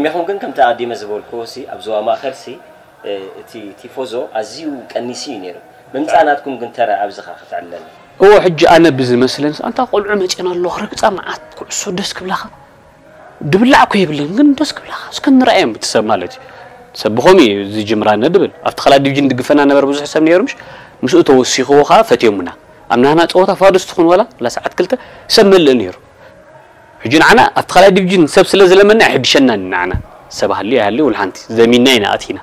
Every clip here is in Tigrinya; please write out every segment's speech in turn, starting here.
ሚኹም ግን ከምቲ ኣዲመ ዝበልኩዎ ሲ ኣብ ዞባ ማእኸል ሲ እቲ ቲፎዞ ኣዝዩ ቀኒሲ እዩ ነይሩ። ምምፃእ ናትኩም ግን ተራ ኣብዚኻ ክትዕለል። እዎ ሕጂ ኣነ ብዝመስለንስ ኣንታ ቆልዑ መፅና ኣለዋ ክረግፃ መዓት ኩዕሶ ደስ ክብላኻ ድብላዕ እኮ የብለን ግን ደስ ክብላኻ እስከ ንረኣዮም እቲ ሰብ ማለት እዩ ሰብ ብኸምኡ እዩ ዝጅምራነ ድብል ኣብቲ ካልኣይ ዲቪዥን ድግፈና ነበር ብዙሕ ሰብ ነይሩ ምሽ ምስኡ ተወሲኽዎ ከዓ ፈትዮሙና ኣብ ናህና ፀወታ ፋዱስ ትኹን ወላ ላ ሰዓት ክልተ ሰብ መልእ ነይሩ ሕጂ ንዓና ኣብቲ ካልኣይ ዲቪዥን ሰብ ስለ ዝለመና ኣይሕድሸናን ንዓና ሰብ ሃልዩ ኣይሃልዩ ውልሓንቲ ዘሚንና ኢና ኣቲና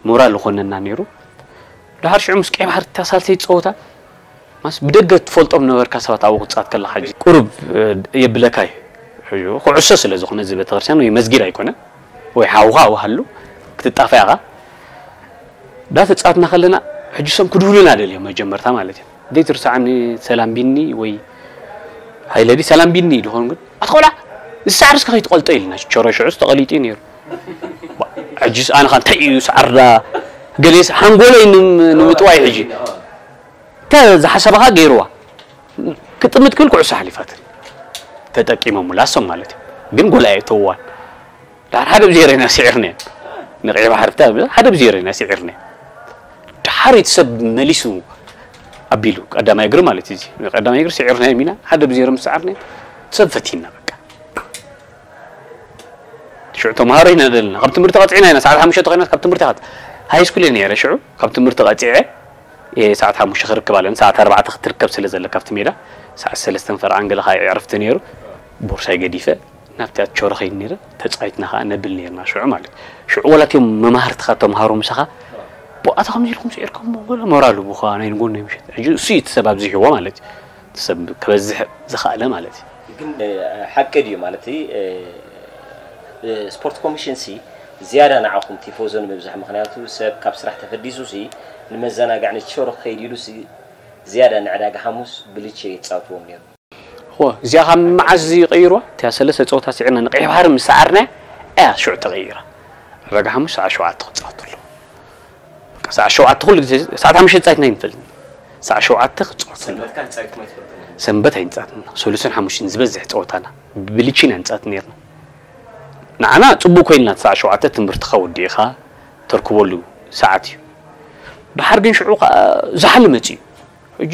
ሞራል ዝኾነና ነይሩ ድሓር ሽዑ ምስ ቀይ ባሕሪ እታ ሳልሰይቲ ፀወታ ማስ ብደገ ትፈልጦም ነበርካ ሰባት ኣብኡ ክትፃወት ከለካ ሕጂ ቁሩብ የብለካ እዩ ሕጂ ኩዕሶ ስለ ዝኾነ እዚ ቤተክርስትያን ወይ መስጊድ ኣይኮነ ወይ ሓውኻ ኣብኡ ሃሉ ክትጣፋ ኢኻ ዳ ተፃወትና ከለና ሕጂ ሰም ክድውሉና ደልዮም መጀመርታ ማለት እዩ ዘይትርሳዓኒ ሰላም ቢኒ ወይ ሃይለዲ ሰላም ቢኒ ድኾን ግን ኣትቆልዓ እዚ ሳዕሪ እስከ ከይትቆልጦ ኢልና ቸሮ ሽዑስ ተቐሊጡ እዩ ነይሩ ሕጂስ ኣነ ኸ እንታይ እዩ ሳዕርዳ ገሌስ ሓንጎለይ ንምጥዋይ ሕጂ እተ ዝሓሰበኻ ገይርዋ ክጥምት ክብል ኩዕሶ ሓሊፋትን ተጠቂሞም ላሶም ማለት እዩ ግን ጎል ኣየእተውዋን ዳር ሓደ ብዜሮ ኢና ስዒርና ንቀይ ባሕሪ ሓደ ብዜሮ ኢና ስዒርና ድሓር እቲ ሰብ መሊሱ ኣቢሉ ቀዳማይ እግሪ ማለት እዩ ቀዳማይ እግሪ ስዒርና ኢና ሓደ ብዜሮ ምስ ሰዓርና ሰብ ፈቲና በቃ ሽዑ ተምሃሮ ኢና ዘለና ካብ ትምህርቲ ቀፂዕና ኢና ሰዓት ሓሙሽተ ኮይና ካብ ትምህርቲ ቀፅ ሃይ ስኩል እየ ነይረ ሽዑ ካብ ትምህርቲ ቀፂዐ ሰዓት ሓሙሽተ ክርከብ ኣለኒ ሰዓት ኣርባዕተ ክትርከብ ስለ ዘለ ካብቲ ሜዳ ሰዓት ሰለስተን ፈርቓን ገለ ከዓ ዕረፍቲ ነይሩ ቦርሳይ ገዲፈ ናብቲ ኣቸሮ ከይድ ነይረ ተፃይትና ከዓ ነብል ነይርና ሽዑ ማለት ሽዑ ወላትዮም መማህርትኻ ተምሃሮ ምሳኻ ብኣታ ከምዚ ኢልኩም ስዒርኩም ሞራሉ ብኳ ናይ ንጎን ናይ ምሸት ሕጂ እሱ እዩ እቲ ሰብ ኣብዚ ይህዎ ማለት እዩ እቲ ሰብ ክበዝሕ ዝኽኣለ ማለት እዩ ግን ሓቂ ድዩ ማለት ስፖርት ኮሚሽን ሲ ዝያዳ ንዓኹም ቲፎዞ ንምብዛሕ ምኽንያቱ ሰብ ካብ ስራሕ ተፈዲሱ ሲ ንመዘናግዕ ንቸሮ ክኸይድ ኢሉ ሲ ዝያዳ ንዕዳጋ ሓሙስ ብልቼ የፃወትዎም ነይሩ። እወ እዚኣ ካብ መዓዝ እዩ ቀይርዋ? እቲኣ ሰለስተ ፀወታ ስዒርና ንቀይሕ ባሕሪ ምስ ሰዓርናያ እያ ሽዑ ተቐይራ። ዕዳጋ ሓሙስ ሰዓት ሸውዓተ ክፃወቱ ኣለዉ። በቃ ሰዓት ሸውዓተ ኩሉ ግዜ ሰዓት ሓሙሽተ ተፃይትና ኣይንፈልጥን። ሰዓት ሸውዓተ ክፃወቱ ኣለዉ። ሰንበት ከ ተፃይትኩም ኣይትፈልጡን? ሰንበት ኣይንፃወትን። ሰሉስን ሓሙሽን ዝበዝሕ ፀወታና ብብልቺ ኢና ንፃወት ነይርና። ንዓና ፅቡቅ ኮይንና እቲ ሰዓት ሸውዓተ ትምህርትኻ ወዲእኻ ተርክበሉ ሰዓት እዩ። ደሓር ግን ሽዑ ከዓ ዝሓሊ መፂኡ። ሕጂ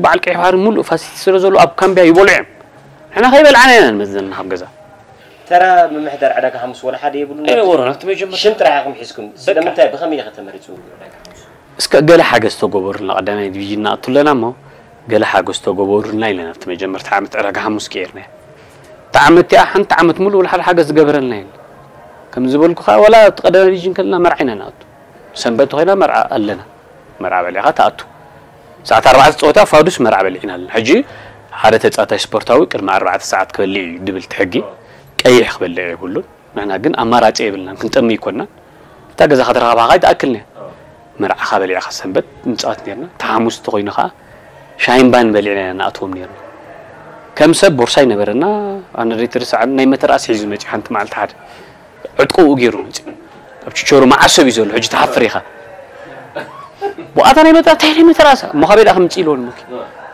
በዓል ቀይሕ ባሕሪ ሙሉእ ፋሲሊቲ ስለ ዘሎ ኣብ ካምብያ ይበልዑ እዮም። ንሕና ከይበልዓና ኢና ንመዝዘና ካብ ገዛ። ተራ ምምሕዳር ዕዳጋ ሓሙስ ወላ ሓደ የብሉን። ኣይነበሮን ኣብቲ መጀመርታ። ሽም ጥራሕ ኢኹም ሒዝኩም። ስለምንታይ ብኸመይ ኢኸ ተመሪጹ ዕዳጋ ሓሙስ? እስከ ገለ ሓገዝ ተገበሩልና ቀዳማይ ዲቪዥን ንኣቱ ኣለና እሞ ገለ ሓገዝ ተገበሩልና ኢለና ኣብቲ መጀመርታ ዓመት ዕዳጋ ሓሙስ ቀይርናዮ። እታ ዓመት እቲኣ ሓንቲ ዓመት ሙሉእ ወላ ሓደ ሓገዝ ዝገበረልና የለን። ከም ዝበልኩኻ ወላ ኣብቲ ቀዳማይ ዲቪዥን ከለና መርዓ ኢና ንኣቱ። ሰንበት ተኾይና መርዓ ኣለና። መርዓ በሊዕኻ ትኣቱ። ሰዓት ኣርባዕተ ጸወታ ፋዱስ መርዓ በሊዕና ኣለና። ሕጂ ሓደ ተጻዋታይ ስፖርታዊ ቅድሚ ኣርባዕተ ሰዓት ክበልዕ እዩ ድብል እቲ ሕጊ። ቀይሕ ክበልዕ የብሉን። ንሕና ግን ኣማራጺ የብልናን። ክንጠሚ ኣይኮንናን። እታ ገዛ ከተረኻብኻ ኣይትኣክልን እያ። መርዓኻ በሊዕኻ ሰንበት ንጻወት ኔርና። እቲ ሓሙስ እንተኾይኑ ኸኣ ሻሂን ባን በሊዕና ኢና ንኣትዎም ኔርና። ከም ሰብ ቦርሳ ኣይነበረና። ኣነ ዘይትርስዓኒ ናይ መተርኣስ ሒዙ መጺኡ ሓንቲ መዓልቲ ሓደ። ዕጥቁኡ ገይሩ መፂኡ ኣብ ችቸሩ መዓሰብ እዩ ዘሎ ሕጂ ትሓፍር ኢኻ ብኣታ ናይ መጣ እንታይ ናይ መተራሳ እሞ ካበይ ደኣ ከምፅእ ኢልዎ ንሞኪ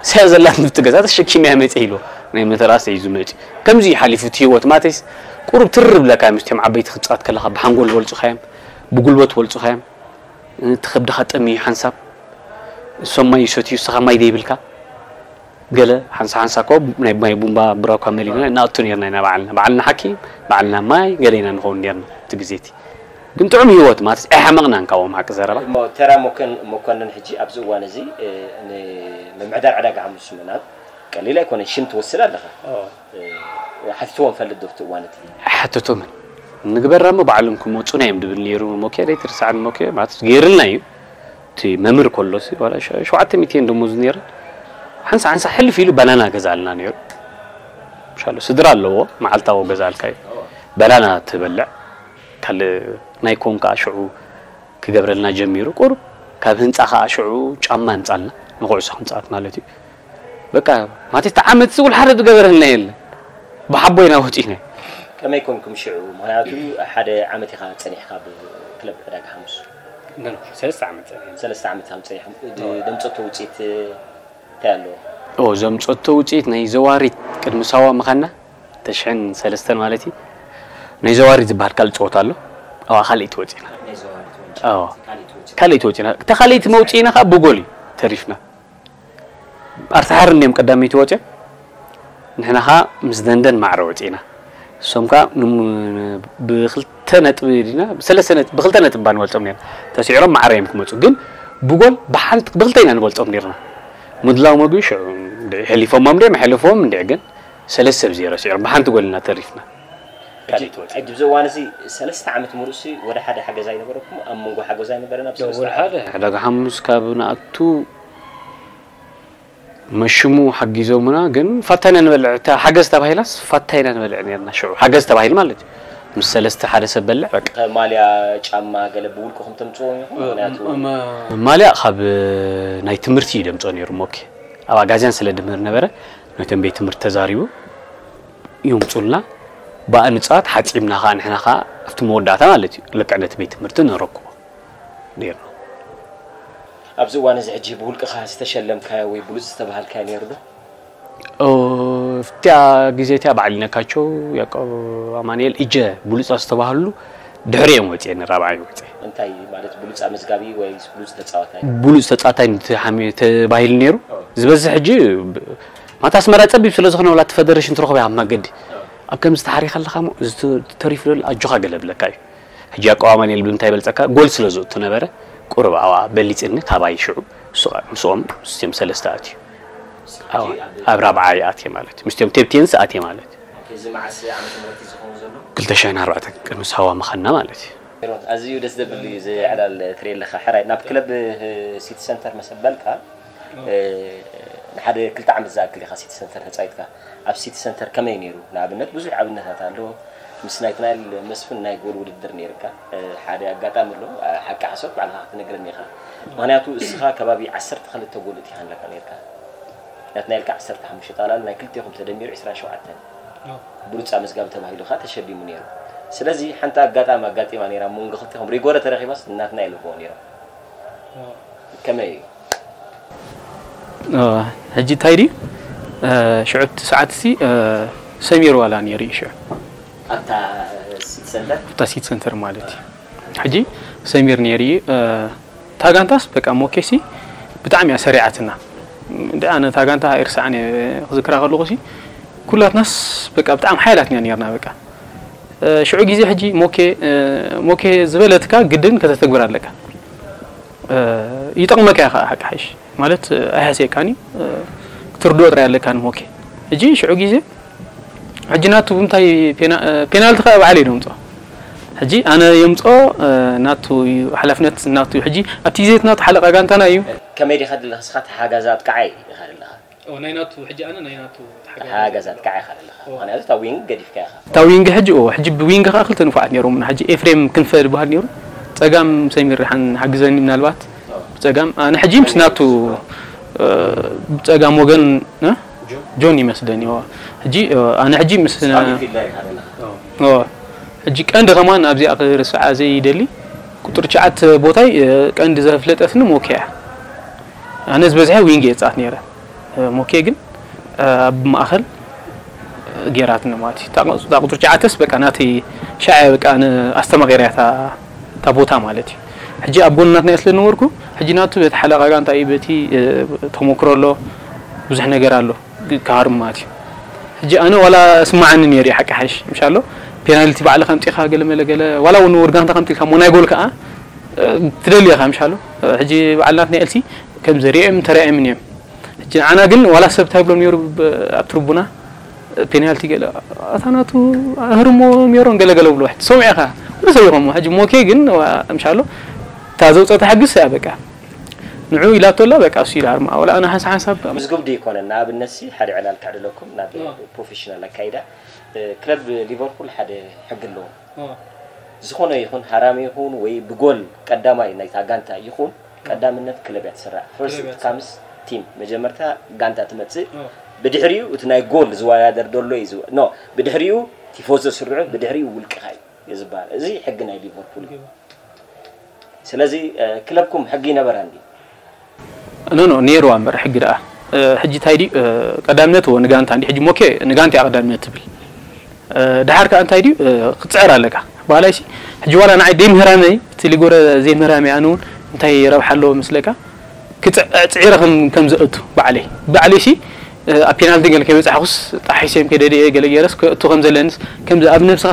ሰያ ዘላት ንብቲ ገዛ ተሸኪመያ መፀ ኢልዎ ናይ መተራሳ እዩ ዝመፂ ከምዚ እዩ ሓሊፉ እቲ ህይወት ማተይስ ቁሩብ ትርር ብለካ ምስቲኦም ዓበይቲ ክፃት ከለካ ብሓንጎል በልፁካዮም ብጉልበት በልፁካዮም እቲ ከብድኻ ጠምዩ ሓንሳብ እሶም ማይ ይሰትዩ እስኻ ማይ ደይብልካ ገለ ሓንሳ ሓንሳ እኮ ናይ ማይ ቡምባ ብራኳ መሊእና ንኣቱ ነርና ኢና ባዕልና ባዕልና ሓኪም ባዕልና ማይ ገለ ኢና ንኸውን ነርና እቲ ግዜ እቲ ግን ጥዑም ህይወት ማለት ኣይሓመቕናን ካብኦም ሓቂ ዘረባ እሞ ተራ መኮን- መኮንን ሕጂ ኣብዚ እዋን እዚ እ፣ ንምምሕዳር ዕዳጋ ሓሙስ ምእናት ቀሊል ኣይኮነን ሽም ትወስድ ኣለኻ እ፣ ሓቲትዎ ንፈልጥ ዶ ኣብቲ እዋን እቲ ኣይሓተቶምን ንግበራ እሞ ባዕሎም ክመፁና እዮም ድብል ነይሩ ሞኬ ደይትርስዓን ሞኬ ማለት ገይርልና እዩ እቲ መምህር ከሎ ሲ ዋላ ሸ- ሸውዓተ ሚእቲ እየን ደሞዝ ነይረን ሓንሳ ሓንሳ ሕልፍ ኢሉ ባናና ገዛልና ነይሩ ሻሎ ስድራ ኣለዎ መዓልታዊ ገዛልካ እዩ ባናና ትበልዕ ካልእ ናይ ኮን ከዓ ሽዑ ክገብረልና ጀሚሩ ቁሩብ ካብ ህንፃ ከዓ ሽዑ ጫማ ኣምፃልና ንኩዕሶ ክንፃወት ማለት እዩ በቃ ማለት እቲ ዓመት እዚ ውልሓደ ዝገበረልና የለን ብሓቦይና ወፂና ከመይ ኮንኩም ሽዑ ምክንያቱ ሓደ ዓመት ኢኻ ፀኒሕካ ኣብ ክለብ ዕዳጋ ሓሙስ ሰለስተ ዓመት ፀኒሐ ሰለስተ ዓመት ከም ፀኒሕኩም ደምፀቶ ውፅኢት እንታይ ኣለዎ እዎ ዘምፀቶ ውፅኢት ናይ ዘዋሪት ቅድሚ ሳዋ ምኻና ተሽሕን ሰለስተን ማለት እዩ ናይ ዘዋሪ ዝበሃል ካልእ ጸወታ ኣሎ። ኣብኣ ካልኣይቲ ወጺእና። ናይ ዘዋሪ ትወንጭ። ኣዎ። ካልኣይቲ ወጺእና። ካልኣይቲ ወጺእና። እታ ካልኣይቲ መውጺእና ከኣ ብጎል እዩ ተሪፍና። ኣርትሓር እንድዮም ቀዳመይቲ ወጺኦም። ንሕና ከኣ ምስ ደንደን ማዕረ ወጺእና። እሶም ከኣ ንም-፣ ብክልተ ነጥቢ ዲና፣ ብሰለስተ ነጥቢ፣ ብክልተ ነጥቢ እባ ንበልጾም ነርና። ተስዒሮም ማዕረ እዮም ክመጹ። ግን ብጎል ብሓንቲ፣ ብክልተ ኢና ንበልጾም ነርና። ምድላው መግቢ ሽዑ እንድዒ፣ ሕሊፎሞም እንድዒ፣ መሕልፎም እንድዒ፣ ግን ሰለስተ ብ ዜሮ ስዒሮም ብሓንቲ ጎል ኢና ተሪፍና። ሕጂ፣ ካልኣይቲ ወጺ። ሕጂ ኣብዚ እዋን እዚ ሰለስተ ዓመት ሙሉእ ሲ ወደ ሓደ ሓገዝ ኣይነበረኩም? ኣብ መንጎ ሓገዝ ኣይነበረን ኣብ ሰለስተ ወደ ዓመት? ሓደ ዕዳጋ ሓሙስ ካብ ንኣቱ መሽሙ ሓጊዞምና፣ ግን ፋታ ኢና ንበልዕ። እታ ሓገዝ ተባሂላስ ፋታ ኢና ንበልዕ ነርና ሽዑ። ሓገዝ ተባሂሉ ማለት እዩ። ምስ ሰለስተ ሓደ ሰብ በልዕ፣ በቃ። ከ ማልያ፣ ጫማ ገለ ብውልቅኹም ተምጽዎም ኢኹም? እ፣ ምኽንያቱ ም-፣ ማልያ ካብ ናይ ትምህርቲ እዩ ደምጾ ነይሩ፣ ሞኬ። ኣብ ኣጋዝያን ስለ ድምህር ነበረ፣ ነቶም ቤት ትምህርቲ ተዛሪቡ ይምጹልና። ብኣ ንጻወት፣ ሓጺምና ኸኣ ንሕና ኸኣ ኣብቲ መወዳእታ ማለት እዩ፣ ልክዕ ነቲ ቤት ትምህርቲ ነረክቦ ነይርና። ኣብዚ እዋን እዚ ሕጂ ብውልቅኻ ዝተሸለምካዮ ወይ ብሉጽ ዝተባሃልካዮ ነይሩ ዶ? ኦ፣ ኣብቲኣ ግዜ እቲኣ በዓል ይነካቸው፣ ያዕቆብ ኣማኑኤል፣ እጀ ብሉጻት ዝተባህሉ ድሕሪኦም ወጺኤ፣ ንራብዓይ ወጺኤ። እንታይ ማለት ብሉጽ ኣመዝጋቢ ወይ ብሉጽ ተጻዋታይ? ብሉጽ ተጻዋታይ እንተ ሓሚ-፣ ተባሂሉ ነይሩ። ዝበዝሕ ሕጂ ብ-፣ ማታ ኣስመራ ጸቢብ ስለ ዝኾነ፣ ዋላ እቲ ፈደረሽን ትረኽቦ ኣብ መገዲ። ኣብ ከምዚ ተሓሪኻ ኣለኻ እሞ፣ እዚ ተ-፣ ተሪፉ ዘሎ ኣጆኻ ገለ ብለካ እዩ። ሕጂ ያዕቆብ ኣማኑኤል ብምንታይ በልጸካ? ጎል ስለ ዘእቱ ነበረ። ቁሩብ ኣዋ በሊጽኒ ካባይ ሽዑ። እሱ ኸኣ ምስኦም፣ ምስቲኦም ሰለስተ ኣትዩ። ኣዋ፣ ኣብ ራብዓይ ኣትየ ማለት እዩ። ምስቲኦም ቴፕቴንስ ኣትየ ማለት እዩ። እዚ መዓስ ዓመተ ምህረት እዩ ዝኸውን ዘሎ? ክልተ ሽሕን ኣርባዕተን ቅድሚ ሳዋ ምኻንና ማለት እዩ። ኣዝዩ ደስ ዘብል እዩ እዚ ዕላል ትርኢ ኣለኻ። ሕራይ ናብ ክለብ፣ እ፣ ሲቲ ሰንተር መሰበልካ፣ እ፣ ንሓደ ክልተ ዓመት ዝኣክል ኢኻ ሲቲ ሰንተር ተጻዊትካ። ኣብ ሲቲ ሰንተር ከመይ ነይሩ? ንኣብነት ብዙሕ ኣብነታት ኣሎ። ምስ ናትናኤል መስፍን ናይ ጎል ውድድር ነይርካ። እ፣ ሓደ ኣጋጣሚ ኣሎ። እ፣ ሓቂ ሓሶት ባዕልኻ ክትነግረኒ ኢኻ። ምኽንያቱ እስኻ ከባቢ ዓሰርተ ክልተ ጎል እቲኻ ኣለካ ነይርካ። ናትናኤልካ ዓሰርተ ሓሙሽተ ጠቕላላ ናይ ክልቴኹም ተደሚሩ ዕስራን ሸውዓተን። ብሉጽ ኣመዝጋቢ ተባሂሉ ኸኣ ተሸሊሙ ነይሩ። ስለዚ ሓንቲ ኣጋጣሚ ኣጋጢማ ነይራ፣ ኣብ መንጎ ክልቴኹም ሪጎረ ተረኺባስ ናትናኤል ኣለዎ ነይሮም። ከመይ እዩ? እ፣ ሕጂ እንታይ ድዩ? እ፣ ሽዑ እቲ ሰዓት እዚ፣ እ፣ ሰሚር ዋላ ነይሩ እዩ ሽዑ። ኣብታ ሲቲ ሰንተር? ኣብታ ሲቲ ሰንተር ማለት እዩ። ሕጂ ሰሚር ነይሩ እዩ። እ፣ እታ ጋንታስ በቃ ሞኬሲ ብጣዕሚ እያ ሰሪዓትና። እንደ ኣነ እታ ጋንታ ኣይርስዓን እየ ክዝክራ ከለኹ ሲ፣ ኩላትናስ በቃ ብጣዕሚ ሓያላት ኢና ነርና በቃ። እ፣ ሽዑ ግዜ ሕጂ ሞኬ፣ እ፣ ሞኬ ዝበለትካ ግድን ከተተግብር ኣለካ። እ፣ ይጠቕመካ እያ ከዓ ሓቂ ሓይሽ። ማለት፣ እ፣ ኣይሃስየካን እዩ። እ፣ ክትርድኦ ጥራይ ኣለካ ንሞኬ። ሕጂ ሽዑ ግዜ፣ ሕጂ ናቱ ብምንታይ ፔና-፣ እ፣ ፔናልቲ ከዓ ባዕለይ ደምፅኦ። ሕጂ ኣነ የምፅኦ፣ እ፣ ናቱ እዩ ሓላፍነት ናቱ እዩ። ሕጂ ኣብቲ ግዜ እቲ ናቱ ሓለቓ ጋንታና እዩ። ከመይ ዲኻ ዘለኻ ንስኻ ተሓጋዚ ኣጥቃዓይ ኢኻ ዘለኻ? ኦ፣ ናይ ናቱ፣ ሕጂ ኣነ ናይ ናቱ ተሓጋጋዚ ተሓጋጋዚ ኣለኹ። ኣጥቃዓይ ኢኻ ዘለኻ። ኦ። ምኽንያቱ እታ ዊንግ ገዲፍካ ኢኻ። እታ ዊንግ ሕጂ፣ ኦ፣ ሕጂ ብዊንግ ኸኣ ክልተ ንፉዓት ነይሮም። ሕጂ ኤፍሬም ክንፈ ዝበሃል ነይሩ። ጸጋም ሰሚር ደሓን ሓግዘኒ ምናልባት። ኦ። ብጸጋም፣ ኣነ ሕጂ ምስ ናቱ፣ እ፣ ብጸጋም ወገን፣ እ? ጆን። ጆን ይመስለኒ። ኦ። ሕጂ፣ እ፣ ኣነ ሕጂ ምስ ጸጋም ፊት ላይ ኢኻ ዘለኻ። ኦ። ኦ። ሕጂ ቀንዲ ከማን ኣብዚኣ ክርስዓ ዘይደሊ ቁጥሪ ትሽዓተ ቦታይ፣ እ፣ ቀንዲ ዘፍለጠትኒ ሞኬ እያ። ኣነ ዝበዝሐ ዊንግ እየ ዝጻወት ነይረ። እ፣ ሞኬ ግን፣ እ፣ ኣብ ማእኸል፣ እ፣ ጌራትኒ ማለት እዩ። እታ ቁ-፣ እታ ቁጽሪ ትሽዓተስ በቃ ናተይ ሻዕ እያ በቃ ን-፣ ኣስተማቒራ እያ እታ፣ እታ ቦታ ማለት እዩ። ሕጂ ኣብ ጎኒ ናትና እየ ስለ ዝነበርኩ፣ ሕጂ ናቱ በቲ ሓለቓ ጋንታ እዩ፣ በቲ፣ እ፣ ተሞክሮ ኣሎ፣ ብዙሕ ነገር ኣሎ፣ ግ-፣ ክሃርም ማለት እዩ። ሕጂ ኣነ ዋላ ስማዓኒ ነይሩ እዩ ሓቂ ሓይሽ፣ ምሻሎ ፔናልቲ ባዕልኻ ኣምጺኻ ገለ መለ ገለ፣ ዋላ እውን ንውር ጋንታ ከምቲ ኢልካ እሞ ናይ ጎል ከኣ፣ እ፣ ትደሊ ኢኻ፣ ምሻሎ። እ፣ ሕጂ በዓል ናትና ኤልሲ ከም ዘሪኦም ተራእዮምን እዮም። ሕጂ ንዓና ግን ዋላ ሰብ እንታይ ይብሎም ነይሩ ብ-፣ ኣብ ትርቡና ፔናልቲ ገለ፣ ኣታ ናቱ ኣህርሞ ሜሮን ገለ ገለ ብሎ፣ ሕጂ ሰምዑ ኢኻ፣ ኩሉ ሰብ ይኸሞ። ሕጂ ሞኬ ግን ዋ-፣ ምሻሎ እታ ዘውፀተ ሕግስ እያ በቃ። ንዑ ኢላቶ ኣላ በቃ እሱ ኢላ ኣርማ። ዋላ ኣነ ሓንሳ ሓንሳብ ምስጉብ ድዩ ይኮነ? ንኣብነት ሲ ሓደ ዕላል ከዕልለኩም ናብ ፕሮፌሽናል ኣካይዳ፣ እ፣ ክለብ ሊቨርፑል ሓደ ሕጊ ኣለዎ። ዝኾነ ይኹን ሃራሚ ይኹን ወይ ብጎል ቀዳማይ ናይታ ጋንታ ይኹን ቀዳምነት ክለብ እያ ትስራዕ። ፈርስት ክለብ እያ ትስራዕ። ካምስ ቲም፣ መጀመርታ ጋንታ ትመጽእ። ብድሕሪኡ እቲ ናይ ጎል ዝወዳደር ዘሎ እዩ ዝው-፣ ኖ፣ ብድሕሪኡ ቲፎዞ ስርዑ፣ ብድሕሪኡ ውልቅኻ እዩ ዝበሃል። እዚ ሕጊ ናይ ሊቨርፑል እዩ። ስለዚ፣ እ፣ ክለብኩም ሕጊ ይነበራ እንዲ? ኖ፣ ኖ፣ ነይርዋ እምበር ሕጊ ደኣ። እ፣ ሕጂ እንታይ ድዩ፣ እ፣ ቀዳምነት እዎ ንጋንታ እንዲ። ሕጂ ሞኬ ንጋንታ እያ ቀዳምነት ትብል። ድሓር ከዓ እንታይ ድዩ ክትፅዕር ኣለካ። ባህላይሲ ሕጂ ዋላ ንዓይ ደይምህራመይ እቲ ሊጎረ ዘይምህራመይ ኣነ እውን እንታይ ረብሓ ኣለዎ ምስለካ? ክፅዕረ ከም ዘእቱ ባዕለይ ባዕለይሲ ኣብ ፔናልቲ ገለ ከይበፃሕኩስ ጣሒሰም ከደደ ገለ ገይረስ ከእቱ ከም ዘለንስ ከምዚ ኣብ ነብስኻ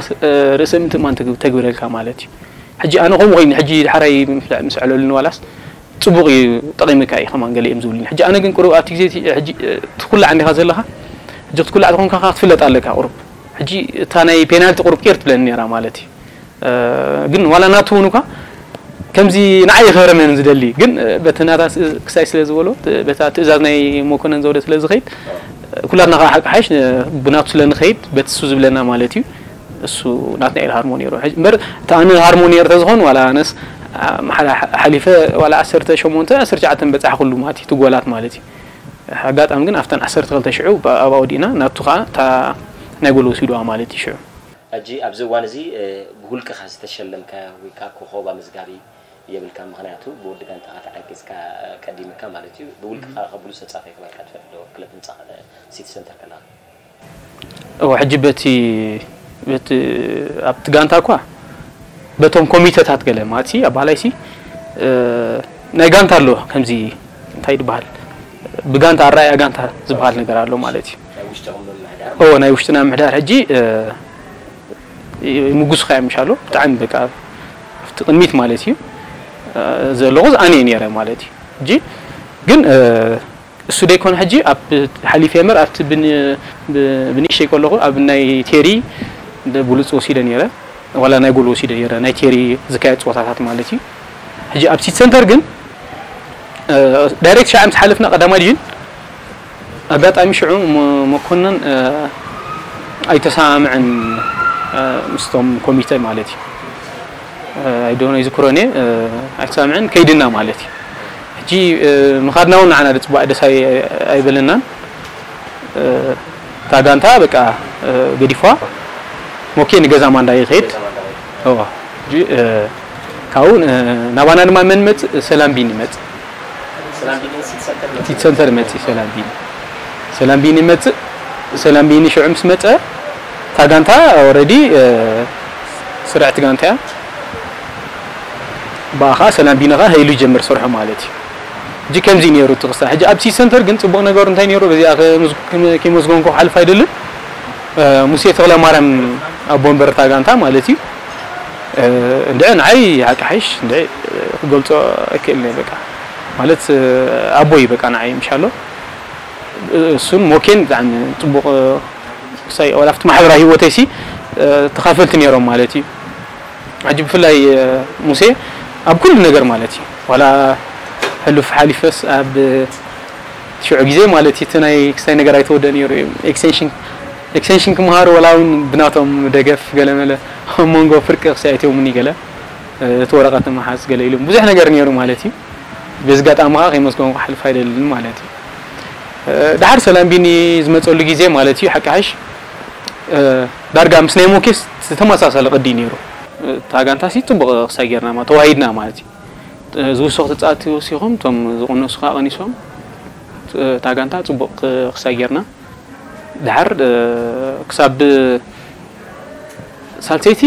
ርእሰ ምትእማን ተግብረልካ ማለት እዩ። ሕጂ ኣነ ከምኡ ኮይኑ ሕጂ ድሓራይ ምስ ዕለሉኒ ዋላስ ፅቡቕ እዩ ጠቒምካ እዩ ከማን ገለ እዮም ዝብሉኒ። ሕጂ ኣነ ግን ቁሩብ ኣብቲ ግዜ እቲ ኩላዕ እንዲኻ ዘለኻ ሕጂ ክትኩላዕ ተኾንካ ክትፍለጥ ኣለካ ቁሩብ። ሕጂ እታ ናይ ፔናልቲ ቁሩብ ቂር ትብለኒ ነራ ማለት እዩ። ግን ዋላ ናቱ እውን እኳ ከምዚ ንዓይ ይኸረመን ዝደሊ ግን በቲ ናታ ክሳይ ስለ ዝበሎ በታ ትእዛዝ ናይ መኮነን ዘውደ ስለ ዝኸይድ ኩላትና ከዓ ሓቂ ሓይሽ ብናቱ ስለ ንኸይድ በቲ እሱ ዝብለና ማለት እዩ። እሱ ናትና ኢል ሃርሞኒ ሮ እምበር እቲ ኣነ ሃርሞኒ ር ተዝኾን ዋላ ኣነስ ሓሊፈ ዋላ ዓሰርተ ሸሞንተ ዓሰርተ ትሽዓተ በፃሕ ኩሉ ማለት እዩ ትጎላት ማለት እዩ። ኣጋጣሚ ግን ኣብተን ዓሰርተ ክልተ ሽዑ ኣብኣ ወዲእና ናቱ ከዓ እታ ናይ ጎል ወሲድዋ ማለት እዩ ሽዑ። ሕጂ ኣብዚ እዋን እዚ ብውልቅኻ ዝተሸለምካዮ ወይ ከዓ ኮኸብ ኣመዝጋቢ የብልካ፣ ምኽንያቱ ብወዲ ጋንታኻ ተዓቂፅካ ቀዲምካ ማለት እዩ። ብውልቅኻ ከብሉ ሰፃፈይ ክበልካ ትፈልጥ ዶ? ክለብ ህንፃ ሲቲ ሰንተር ከለኻ እወ ሕጂ በቲ በቲ ኣብቲ ጋንታ እኳ በቶም ኮሚተታት ገለ ማለት ሲ ኣብ ባህላይሲ ናይ ጋንታ ኣሎ ከምዚ እንታይ ይበሃል ብጋንታ ኣረኣያ ጋንታ ዝበሃል ነገር ኣሎ ማለት እዩ። ናይ ውሽጥና ምሕዳር ሕጂ ይምጉስኻ እዮም ምሻሎ ብጣዕሚ በቃ ኣብቲ ቅድሚት ማለት እዩ ዘለኹ ኣነ እየ ነይረ ማለት እዩ። ሕጂ ግን እሱ ደይኮነ ሕጂ ኣብ ሓሊፈ እምበር ኣብቲ ብንእሽተይ ከለኹ ኣብ ናይ ቴሪ ብሉፅ ወሲደ ነይረ ዋላ ናይ ጎል ወሲደ ነይረ ናይ ቴሪ ዝካየድ ፀወታታት ማለት እዩ። ሕጂ ኣብ ሲቲ ሰንተር ግን ዳይሬክት ሻዕ ምስ ሓለፍና ቀዳማይ ዲቪን ኣጋጣሚ ሽዑ መኮነን ኣይተሰማምዐን ምስቶም ኮሚተ ማለት እዩ። ኣይዶነ ይዝክሮን እየ ኣይተሰማምዐን ከይድና ማለት እዩ። ሕጂ ምኻድና እውን ንዓና ደፅባእ ደስ ኣይበለናን። እታ ጋንታ በቃ ገዲፏ ሞኬ ንገዛ ማንዳ ይኸይድ። እዋ ሕጂ ካብኡ ናባና ድማ መን መፅእ ሰላም ቢኒ መፅእ። ሲቲ ሰንተር መፅእ ሰላም ቢኒ ሰላም ቢኒ መፅእ። ሰላም ቢኒ ሽዑ ምስ መፀ እታ ጋንታ ኦረዲ ስርዕቲ ጋንታ እያ። ብኣኻ ሰላም ቢኒ ኸዓ ሀይሉ ይጀምር ሰርሖ ማለት እዩ። ሕጂ ከምዚ ነይሩ እቲ ክስታይ ሕጂ ኣብ ሲቲ ሰንተር ግን ፅቡቕ ነገሩ እንታይ ነይሩ በዚኣ ከይመዝገንኩ ክሓልፍ ኣይደልን። ሙሴ ተኽለማርያም ኣቦ ወንበር እታ ጋንታ ማለት እዩ። እንድዒ ንዓይ ሓቂ ሓይሽ እንድዒ ክገልፆ ኣይክእልን እየ በቃ ማለት ኣቦይ በቃ ንዓይ ምሻሎ እሱን ሞኬን ብጣዕሚ ፅቡቕ ክሳይ ወላ ኣብቲ ማሕበራዊ ህይወተይሲ ተኻፈልቲ ነይሮም ማለት እዩ። ሕጂ ብፍላይ ሙሴ ኣብ ኩሉ ነገር ማለት እዩ ዋላ ሕሉፍ ሓሊፈስ ኣብ ሽዑ ግዜ ማለት እዩ እቲ ናይ ክስታይ ነገር ኣይተወደእ ነይሩ እዩ ኤክስቴንሽን ኤክስቴንሽን ክመሃሩ ወላ እውን ብናቶም ደገፍ ገለመለ ኣብ መንጎ ፍርቂ ክሳይ ኣይትህቡኒ ገለ እቲ ወረቐት ምሓዝ ገለ ኢሎም ብዙሕ ነገር ነይሩ ማለት እዩ። በዚ ኣጋጣሚ ከዓ ከይመስገንኩ ክሓልፍ ኣይደልን ማለት እዩ። ድሓር ሰላም ቢኒ ዝመፀሉ ግዜ ማለት እዩ ሓቂ ሓይሽ ዳርጋ ምስ ናይ ሞኬስ ዝተመሳሰለ ቅዲ እዩ ነይሩ። እታ ጋንታ ሲ ፅቡቕ ክሳይ ጌርና ተዋሂድና ማለት እዩ። ዝውሰኹ ተፃወትቲ ወሲኾም እቶም ዝቕነሱ ከዓ ቀኒሶም እታ ጋንታ ፅቡቕ ክሳይ ጌርና ድሓር ክሳብ ሳልሰይቲ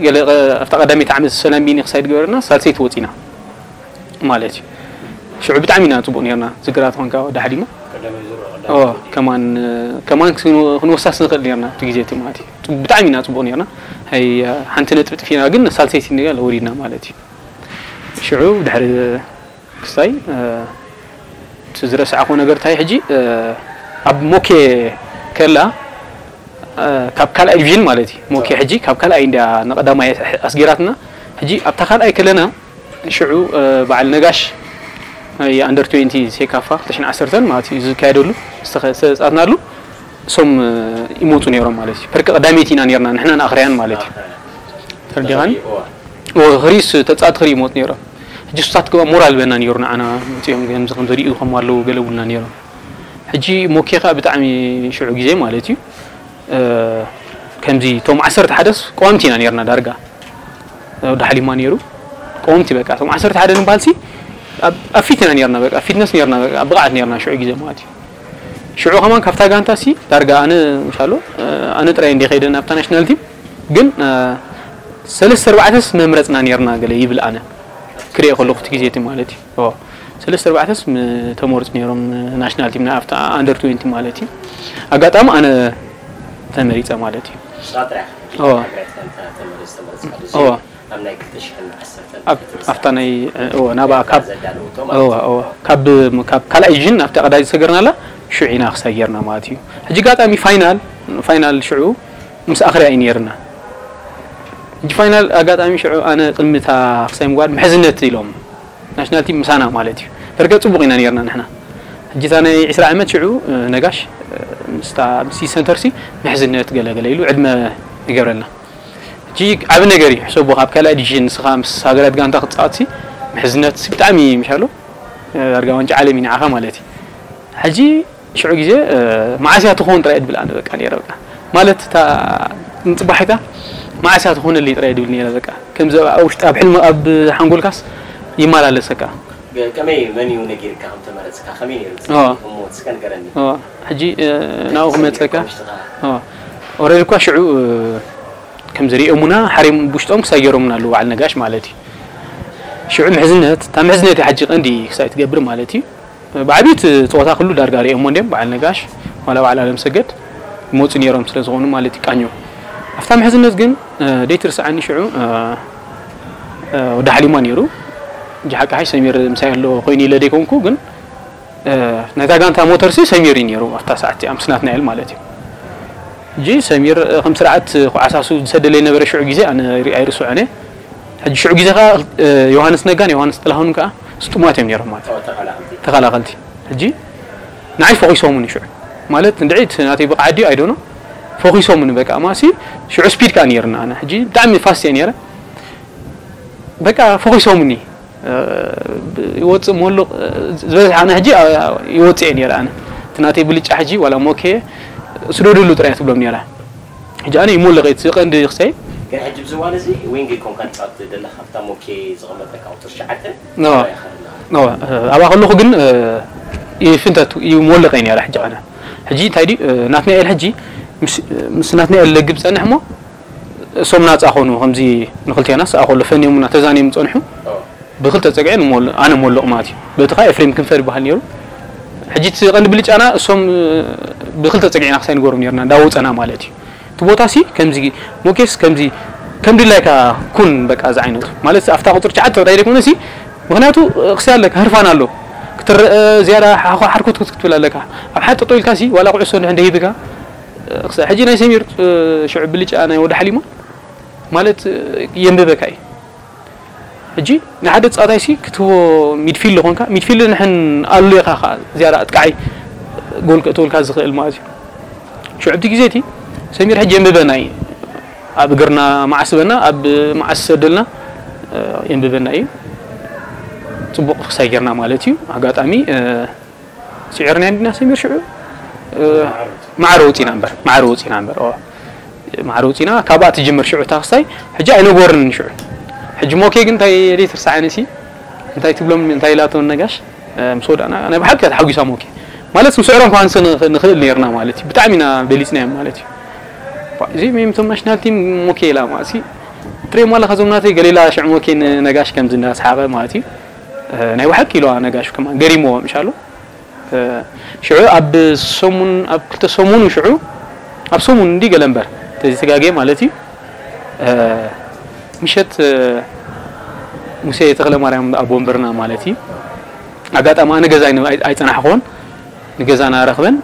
ገለ ኣብታ ቀዳመይቲ ዓመት ሰላም ቢኒ ክሳይ ዝገበረና ሳልሰይቲ ወፂና ማለት እዩ። ሽዑ ብጣዕሚ ኢና ፅቡቕ ነርና ዝግራት ኾንካ ዳሕዲማ ከማን ከማን ክንወሳስ ንኽእል ነርና እቲ ግዜ እቲ ማለት እዩ። ብጣዕሚ ኢና ፅቡቕ ነርና። ሓንቲ ነጥቢ ጥፊና ግን ሳልሰይቲ ገለ ወሪድና ማለት እዩ። ሽዑ ድሕሪ ክስታይ እቲ ዝረሳዕኮ ነገር እንታይ ሕጂ ኣብ ሞኬ ከላ ካብ ካልኣይ ዲቪዥን ማለት እዩ ሞኬ ሕጂ ካብ ካልኣይ እንዲያ ንቀዳማይ ኣስጊራትና ሕጂ ኣብታ ካልኣይ ከለና ሽዑ በዓል ነጋሽ ኣንደር ትዌንቲ ሴካፋ ክልተ ሽሕን ዓሰርተን ማለት እዩ ዝካየደሉ ዝተፃትናሉ እሶም ይመፁ ነይሮም ማለት እዩ ፐርቂ ቀዳመይቲ ኢና ነርና ንሕና ንኣኽርያን ማለት እዩ ተረዲኻኒ ክሪስ ተፃት ክሪ ይመፁ ነይሮም። ሕጂ ሱታት ክባ ሞራል በና ነይሩ ንዓና መፅኦም ከምዚ ከምዚ ሪኡ ከም ኣለዉ ገለ ብሉና ነይሮም። ሕጂ ሞኬ ከዓ ብጣዕሚ ሽዑ ግዜ ማለት እዩ ከምዚ እቶም ዓሰርተ ሓደስ ቀዋምቲ ኢና ነርና ዳርጋ ወዲ ሓሊማ ነይሩ ቀዋምቲ በቃ እቶም ዓሰርተ ሓደ ንባልሲ ኣብ ፊት ኢና ነርና በቃ ፊትነስ ነርና በቃ ብቕዓት ነርና ሽዑ ግዜ ማለት እዩ። ሽዑ ከማን ካብታ ጋንታ ሲ ዳርጋ ኣነ ምሻሎ ኣነ ጥራይ እንዲ ከይደ ናብታ ናሽናል ቲም ግን ሰለስተ ኣርባዕተስ መምረፅና ነርና ገለ ይብል ኣነ ክሪኦ ከለኹ እቲ ግዜ እቲ ማለት እዩ። ሰለስተ ኣርባዕተስ ተመርፁ ነይሮም ናሽናል ቲም ኣብታ ኣንደር ትወንቲ ማለት እዩ። ኣጋጣሚ ኣነ ተመሪፀ ማለት እዩ። ኣብታ ናይ ናብኣ ካብ ካልኣይ ዲቪዥን ኣብታ ቀዳይ ዝሰገርናላ ሽዑ ኢና ክሳይ ጌርና ማለት እዩ። ሕጂ ኣጋጣሚ ፋይናል ፋይናል ሽዑ ምስ ኣኽርያ እዩ ነይርና። ሕጂ ፋይናል ኣጋጣሚ ሽዑ ኣነ ቅድሚ እታ ክሳይ ምግባር ምሕዝነት ኢሎም ናሽናል ቲም ምሳና ማለት እዩ። በርገ ፅቡቕ ኢና ነርና ንሕና። ሕጂ እታ ናይ ዕስራ ዓመት ሽዑ ነጋሽ ምስታ ምስ ሰንተርሲ ምሕዝነት ገለገለ ኢሉ ዕድመ ይገብረልና። ሕጂ ዓብ ነገር እዩ ሕሰቦ ካብ ካልኣይ ዲቪዥን ንስኻ ምስ ሃገራት ጋንታ ክትፃወትሲ ምሕዝነትሲ ብጣዕሚ ምሻሎ ዳርጋ ዋንጫ ዓለም እዩ ንዓኻ ማለት እዩ። ሕጂ ሽዑ ግዜ መዓስያ ትኸውን ጥራይ ድብል ኣነ በቃ ነረ በቃ ማለት እታ ንፅባሒታ መዓስያ ትኾነልኝ ጥራይ ድብል ነረ በቃ ከምዚ ኣብ ውሽጢ ኣብ ሕልሚ ኣብ ሓንጎልካስ ይመላለሰካ። ከመይ መን እዩ ነጊርካ ከም ተመረፅካ ከመይ ነይሩ እሞ እስከ ንገረኒ። ሕጂ ናብኡ ክመፀካ ኦረድ እኳ ሽዑ ከም ዝሪኦሙና ሓሪም ብውሽጦም ክሳይ ገይሮምና ኣለዉ በዓል ነጋሽ ማለት እዩ። ሽዑ ምሕዝነት እታ ምሕዝነት እዩ ሓጂ ቀንዲ ክሳይ ትገብር ማለት እዩ። ብዓብይቲ ፀወታ ኩሉ ዳርጋ ሪኦሞ እንዲም በዓል ነጋሽ ዋላ በዓል ኣለም ሰገድ ይመፁ ነይሮም ስለ ዝኾኑ ማለት እዩ ቃኞ ኣብታ ምሕዝነት ግን ደይትርስዓኒ ሽዑ ወዲ ሓሊማ ነይሩ። እንጂ ሓቂ ሓይ ሰሚር ምሳይ ኣሎ ኮይኑ ኢለ ደይኮንኩ ግን ናይታ ጋንታ ሞተር ሲ ሰሚር እዩ ነይሩ ኣብታ ሰዓት እቲኣ ምስ ናትናኤል ማለት እዩ። ሕጂ ሰሚር ከም ስርዓት ኩዓሳሱ ዝሰደለይ ነበረ ሽዑ ግዜ ኣነ ኣይርስዖን እየ። ሕጂ ሽዑ ግዜ ከዓ ዮሃንስ ነጋን ዮሃንስ ጥላሁን ከዓ ስጡማት እዮም ነይሮም ማለት እዩ። ተኸላኸልቲ ሕጂ ንዓይ ፈኺሶሙኒ ሽዑ ማለት እንድዒት ናተይ ብቕዓት ድዩ ኣይዶኖ ፈኺሶሙኒ በቃ ማሲ ሽዑ ስፒድ ከዓ ነይርና ኣነ ሕጂ ብጣዕሚ ፋስት እየ ነይረ በቃ ፈኺሶሙኒ ይወፅእ ሞሉቕ ዝበዝሕ ኣነ ሕጂ ይወፅእ እየ ነይረ ኣነ እቲ ናተይ ብልጫ ሕጂ ዋላ ሞኬ ስደድሉ ጥራይ ትብሎም ነይራ ሕጂ ኣነ ይሞልቕ እቲ ቀንዲ ክሰይ ግን ሕጂ ብዝዋን እዚ ዊንግ ኮንካ ትፃወት ዘለካ ኣብታ ሞኬ ዝቐመጠካ ቁፅር ትሽዓተ ኣብኣ ከለኹ ግን ይፍንተት ይሞልቕ እየ ነይረ ሕጂ ኣነ ሕጂ እንታይ ድዩ ናትናኤል ሕጂ ምስ ናትናኤል ለግብ ፀንሕ እሞ እሶም ናፃ ኾኑ ከምዚ ንክልቴና ሰኣ ከሎ ፈንዮምና ተዛንዮም ፀንሑ ብክልተ ፀግዒ ኣነ ሞልቕ ማለት እዩ በቲ ከዓ ኤፍሬም ክንፈ ዝበሃል ነይሩ ሕጂ እቲ ቀንዲ ብልጫና እሶም ብክልተ ፀግዒና ክሳይ ንገሮም ነርና እንዳወፀና ማለት እዩ እቲ ቦታ ሲ ከምዚ ሞኬስ ከምዚ ከም ድላይካ ኩን በቃ እዚ ዓይነቱ ማለት ኣብታ ቁፅሪ ትሽዓተ ጥራይ ዘይኮነ ሲ ምክንያቱ ክሳይ ኣለካ ህርፋን ኣሎ ክትረአ ዝያዳ ሓርኮት ክትብል ኣለካ ኣብ ሓጠጦ ኢልካ ሲ ዋላ ኩዕሶ እንድሕር እንደሂብካ ሕጂ ናይ ሰሚር ሽዑ ብልጫ ናይ ወዲ ሓሊማ ማለት የንብበካ እዩ ሕጂ ንሓደ ተፃዋታይ ሲ ክትህቦ ሚድፊልድ ኾንካ ሚድፊልድ ንሕን ኣሉ ኢኻ ከዓ ዝያዳ ኣጥቃዓይ ጎል ከእትወልካ ዝኽእል ማለት እዩ ሽዑ እቲ ግዜ እቲ ሰሚር ሕጂ የንብበና እዩ ኣብ እግርና መዓስበና ኣብ መዓስ ሰደልና የንብበና እዩ ፅቡቕ ክሳይ ጌርና ማለት እዩ ኣጋጣሚ ስዒርና እንዲና ሰሚር ሽዑ ማዕረ ወፂና እምበር ማዕረ ወፂና እምበር ማዕረ ወፂና ካብኣ ትጅምር ሽዑ ታክስታይ ሕጂ ኣይነበርንን ሽዑ ሕጂ ሞኬ ግን እንታይ ደይ ትርሳዓኒ ሲ እንታይ ትብሎም እንታይ ኢላቶ ነጋሽ ምስ ወዳእና ናይ ብሓቂ ተሓጒሳ ሞኬ ማለት ንስዕሮም ከዋንሰ ንኽእል ነርና ማለት እዩ ብጣዕሚ ኢና በሊፅናዮም ማለት እዩ እዚ ሜምቶም ናሽናል ቲም ሞኬ ኢላ ማለት እዩ ትሪኦም ኣለካ ዞም ናተይ ገሌላ ሽዑ ሞኬ ንነጋሽ ከምዚ እንዳሰሓቐ ማለት እዩ ናይ ብሓቂ ኢለዋ ነጋሽ ከማ ገሪምዎ ምሻሉ ሽዑ ኣብ ሰሙን ኣብ ክልተ ሰሙን ሽዑ ኣብ ሰሙን እንዲ ገለ እምበር ተዚ ተጋግየ ማለት እዩ ምሸት ሙሴ ተክለ ማርያም ኣብ ወንበርና ማለት እዩ ኣጋጣሚ ኣነ ገዛ ኣይፀናሕኮን ንገዛና ረኽበን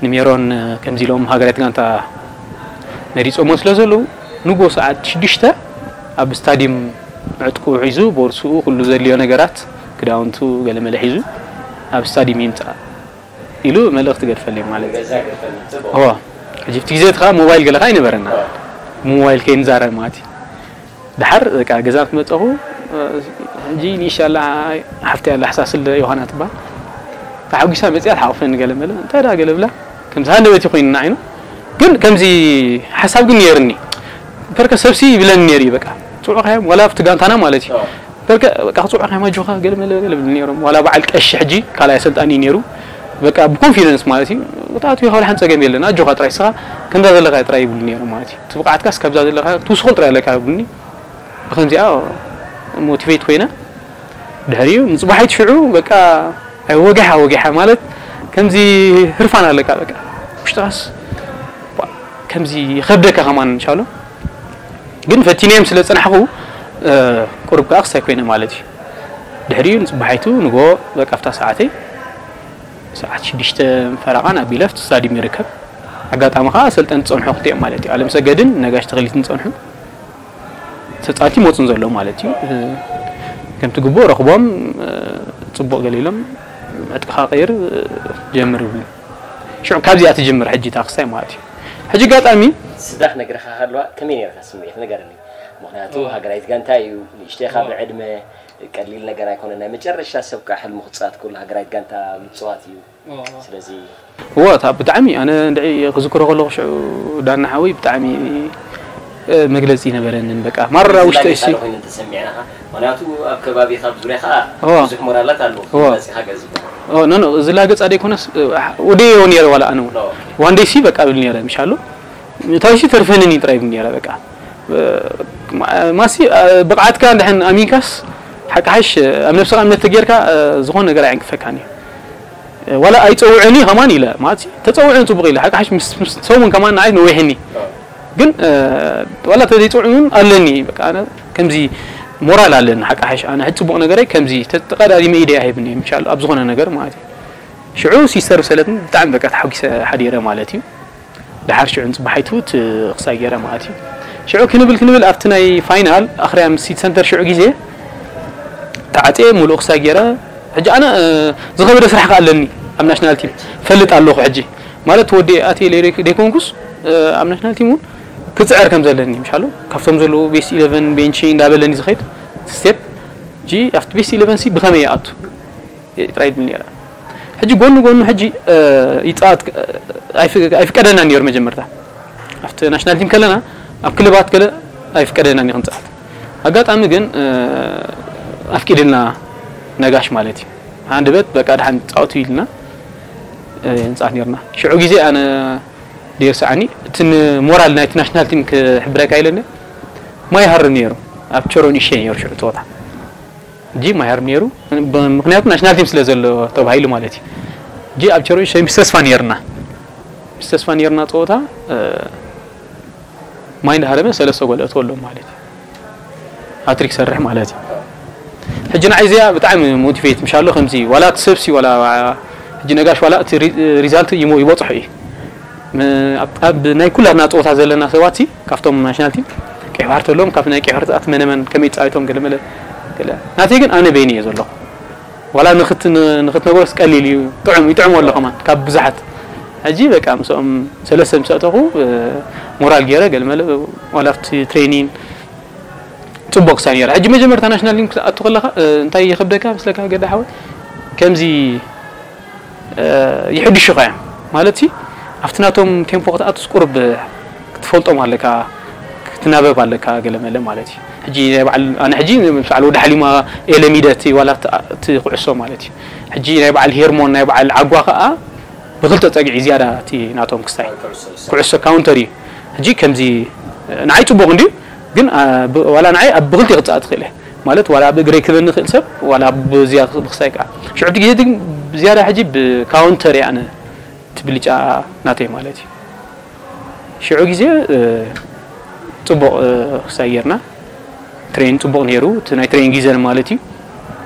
ንሜሮን ከምዚ ኢሎም ሃገራት ጋንታ መሪፆሞ ስለ ዘለዉ ንጎ ሰዓት ሽዱሽተ ኣብ ስታዲየም ዕጥቁ ሒዙ ቦርስኡ ኩሉ ዘድልዮ ነገራት ክዳውንቱ ገለመለ ሒዙ ኣብ ስታዲየም ይምፃእ ኢሉ መልእኽቲ ገድፈልዮም ማለት እዩ። ሕጂ እቲ ግዜ እቲ ከዓ ሞባይል ገለ ከዓ ኣይነበረና ሞባይል ከይንዛረብ ማለት እዩ። ድሓር በቃ ገዛ ምስ መፀኹ ሕጂ ንእሽቶ ኣላ ሓፍቲ ኣላ ሓሳስል ዮሃና ትበሃል ተሓጒሳ መፅያ ትሓቑፈኒ ገለ መለ እንታይ ዳ ገለ ብላ ከምዚ ሃንደበት ኮይንና ዓይኑ ግን ከምዚ ሓሳብ ግን ነይርኒ በርከ ሰብሲ ይብለኒ ነይሩ እዩ በቃ ፅዑቕ ሃዮም ዋላ ኣብቲ ጋንታና ማለት እዩ በርከ በቃ ክፅዑቕ ሃዮም ኣጆኻ ገለ መለ ገለ ብሉ ነይሮም ዋላ በዓል ቀሺ ሕጂ ካልኣይ ኣሰልጣኒ እዩ ነይሩ በቃ ብኮንፊደንስ ማለት እዩ። ወጣቱ ይኸውል ሓን ጸገም የለን፣ ኣጆኻ ጥራይ ስኻ ከምዛ ዘለኻ ጥራይ ይብሉ ነይሩ ማለት እዩ። እቲ ብቕዓትካስ ካብዛ ዘለኻ ትውስኹል ጥራይ ኣለካ ይብሉኒ። ብኸምዚኣ ሞቲቬት ኮይነ ድሕሪኡ ንጽባሒት ሽዑ በቃ ወጊሓ ወጊሓ ማለት ከምዚ ህርፋን ኣለካ በቃ ውሽጥኻስ ከምዚ ይኸብደካ ከማን እንሻሎ። ግን ፈቲነዮም ስለ ጸናሕኹ ቁሩብ ከኣ ክሳይ ኮይነ ማለት እዩ። ድሕሪኡ ንጽባሒቱ ንጎ በቃ ኣብታ ሰዓተይ ሰዓት ሽዱሽተ ፈረቓን ኣብ ኢለፍት ስታዲየም ይርከብ። ኣጋጣሚ ከኣ ኣሰልጠንቲ ጸንሑ ክልቲኦም ማለት እዩ። ኣለም ሰገድን ነጋሽ ተኽሊትን ጸንሑ። ተጻወቲ መጹን ዘሎ ማለት እዩ። ከምቲ ግቡእ ረኽቦም ጽቡቕ ገሊሎም ዕጥቅኻ ቀይር ጀምር ይብሉ። ሽዑ ካብዚኣ ትጅምር ሕጂ ታክሳይ ማለት እዩ። ሕጂ ኣጋጣሚ ስዳኽ ነግረኻ ከለዋ ከመይ ነርካ ስምዒት ንገረኒ። ምክንያቱ ሃገራዊት ጋንታ እዩ ንእሽተኻ ብዕድመ ቀሊል ነገር ኣይኮነ ናይ መጨረሻ ሰብ ከዓ ሕልሙ ክፃወት ከሎ ሃገራዊት ጋንታ ምፅዋት እዩ። ስለዚ እወ እታ ብጣዕሚ ኣነ እንድዒ ክዝክሮ ከለኹ ሽዑ ዳና ሓወይ ብጣዕሚ መግለፂ ነበረንን በቃ ማራ ውሽጠይ ሲ ምክንያቱ ኣብ ከባቢኻ ኣብ ዙሪያኻ ብዙሕ ሞራላት ኣለዉ መፂኻ ገዚኻ ኖ ኖ ዝላገፃ ደይኮነስ ወደዮ ነረ ዋላ ኣነ እውን ዋንደይ ሲ በቃ ብል ነረ ምሻሉ ታይሲ ተርፈንን እዩ ጥራይ ብል ነረ በቃ ማሲ ብቕዓትካ እንድሕን ኣሚንካስ ሓቂ ሓሽ ኣብ ነብስኻ እምነት ተጌርካ ዝኾነ ነገር ኣየንቅፈካን እዩ ዋላ ኣይፀውዕን እዩ ከማን ኢለ ማለት ተፀውዕን ፅቡቕ ኢለ ሓቂ ሓሽ ምስ ሰሙን ከማን ንዓይ ነዊሕኒ ግን ዋላ ተዘይፅውዕን ኣለኒ በቃ ከምዚ ሞራል ኣለኒ ሓቂ ሓሽ ኣነ ሕጂ ፅቡቕ ነገረይ ከምዚ ተቀዳዲመ ኢደ ኣይህብን እየ ምሻሉ ኣብ ዝኾነ ነገር ማለት እዩ ሽዑ ሲስተር ሰለትን ብጣዕሚ በቃ ተሓጒሰ ሓዲረ ማለት እዩ ደሓር ሽዑ ንፅባሓይቱ ክሳይ ገይረ ማለት እዩ ሽዑ ክንብል ክንብል ኣብቲ ናይ ፋይናል ኣኽርያ ምስ ሲቲ ሰንተር ሽዑ ግዜ ተዓፅየ ሙሉእ ክሳይ ገይረ ሕጂ ኣነ ዝኸበደ ስራሕ ከ ኣለኒ ኣብ ናሽናል ቲም ፈልጥ ኣለኹ ሕጂ ማለት ወዲ ኣትየ ደይኮንኩስ ኣብ ናሽናል ቲም እውን ክፅዕር ከም ዘለኒ ምሻሉ ካብቶም ዘለዉ ቤስት ኢለቨን ቤንቺ እንዳበለኒ ዝኸይድ ስቴፕ ጂ ኣብቲ ቤስት ኢለቨን ሲ ብኸመይ ይኣቱ ጥራይ ይብል ነረ ሕጂ ጎኑ ጎኑ ሕጂ ይፃወት ኣይፍቀደና ነሩ መጀመርታ ኣብቲ ናሽናል ቲም ከለና ኣብ ክለባት ገለ ኣይፍቀደና ኒ ክንፃወት ኣጋጣሚ ግን ኣፍቂድልና ነጋሽ ማለት እዩ ሃንድበት በቃ ድሓን ፃወቱ ኢልና ንፃወት ነርና ሽዑ ግዜ ኣነ ደየርሰዓኒ እቲ ሞራል ናይቲ ናሽናል ቲም ክሕብረካ ኢለኒ ማይ ሃርም ነሩ ኣብ ቸሮን ይሸ ነሩ ሽዑ ፀወታ ጂ ማያር ነይሩ ምክንያቱ ናሽናል ቲም ስለ ዘሎ ተባሂሉ ማለት እዩ ጂ ኣብ ቸሮች ምስ ተስፋ ነርና ምስ ተስፋ ነርና ፀወታ ማይ እንዳሃረመ ሰለስተ ጎል እተወሎም ማለት እዩ ሃትሪክ ሰርሕ ማለት እዩ ሕጂ ንዓይ እዚኣ ብጣዕሚ ሞቲቬት ምሻሎ ከምዚ ዋላ እቲ ሰብሲ ዋላ ሕጂ ነጋሽ ዋላ እቲ ሪዛልት ይበፅሑ እዩ ኣብ ናይ ኩላትና ፀወታ ዘለና ሰባት ሲ ካብቶም ናሽናል ቲም ቀይሕ ባህር ተሎም ካብ ናይ ቀይሕ ባህር ተኣት መነመን ከመይ ፃዊቶም ገለመለ ገለ ናተይ ግን ኣነ በይኒ እየ ዘለኹ ዋላ ንክትነግሮስ ቀሊል እዩ ጥዑም ይጥዕሞ ኣሎ ከማን ካብ ብዙሓት ሕጂ በቃ ምስኦም ሰለስተ ምስ ኣተኹ ሞራል ገይረ ገለመለ ዋላ ኣብቲ ትሬኒን ፅቡቅ ክሳ ነራ ሕጂ መጀመርታ ናሽናል ሊንክ ክትኣቱ ከለካ እንታይ ይከብደካ ምስለካ ገዳ ሓወይ ከምዚ ይሕድሹኻ እዮም ማለት ሲ ኣብቲ ናቶም ቴምፖ ክትኣቱስ ቁሩብ ክትፈልጦም ኣለካ ክትናበብ ኣለካ ገለ መለ ማለት እዩ ሕጂ ናይ በዓል ኣነ ሕጂ ምስ በዓል ወዲ ሓሊማ እየ ለሚደ እቲ ዋላ እቲ ኩዕሶ ማለት እዩ ሕጂ ናይ በዓል ሄርሞን ናይ በዓል ዓጓ ከዓ ብክልተ ፀግዒ ዝያዳ እቲ ናቶም ክስታይ ኩዕሶ ካውንተር እዩ ሕጂ ከምዚ ንዓይ ፅቡቅ እንድዩ ግን ዋላ ንዓይ ኣብ ብክልቲ ክፃእ ትኽእል ማለት ዋላ ብእግረይ ክበኒ ይኽእል ሰብ ዋላ ብዝያ ብክሳይ ከዓ ሽዑቲ ግዜ ግን ዝያዳ ሕጂ ብካውንተር እየ ኣነ እቲ ብልጫ ናተይ ማለት እዩ ሽዑ ግዜ ፅቡቕ ክሳይ ጌርና ትሬን ፅቡቕ ነይሩ እቲ ናይ ትሬን ግዜን ማለት እዩ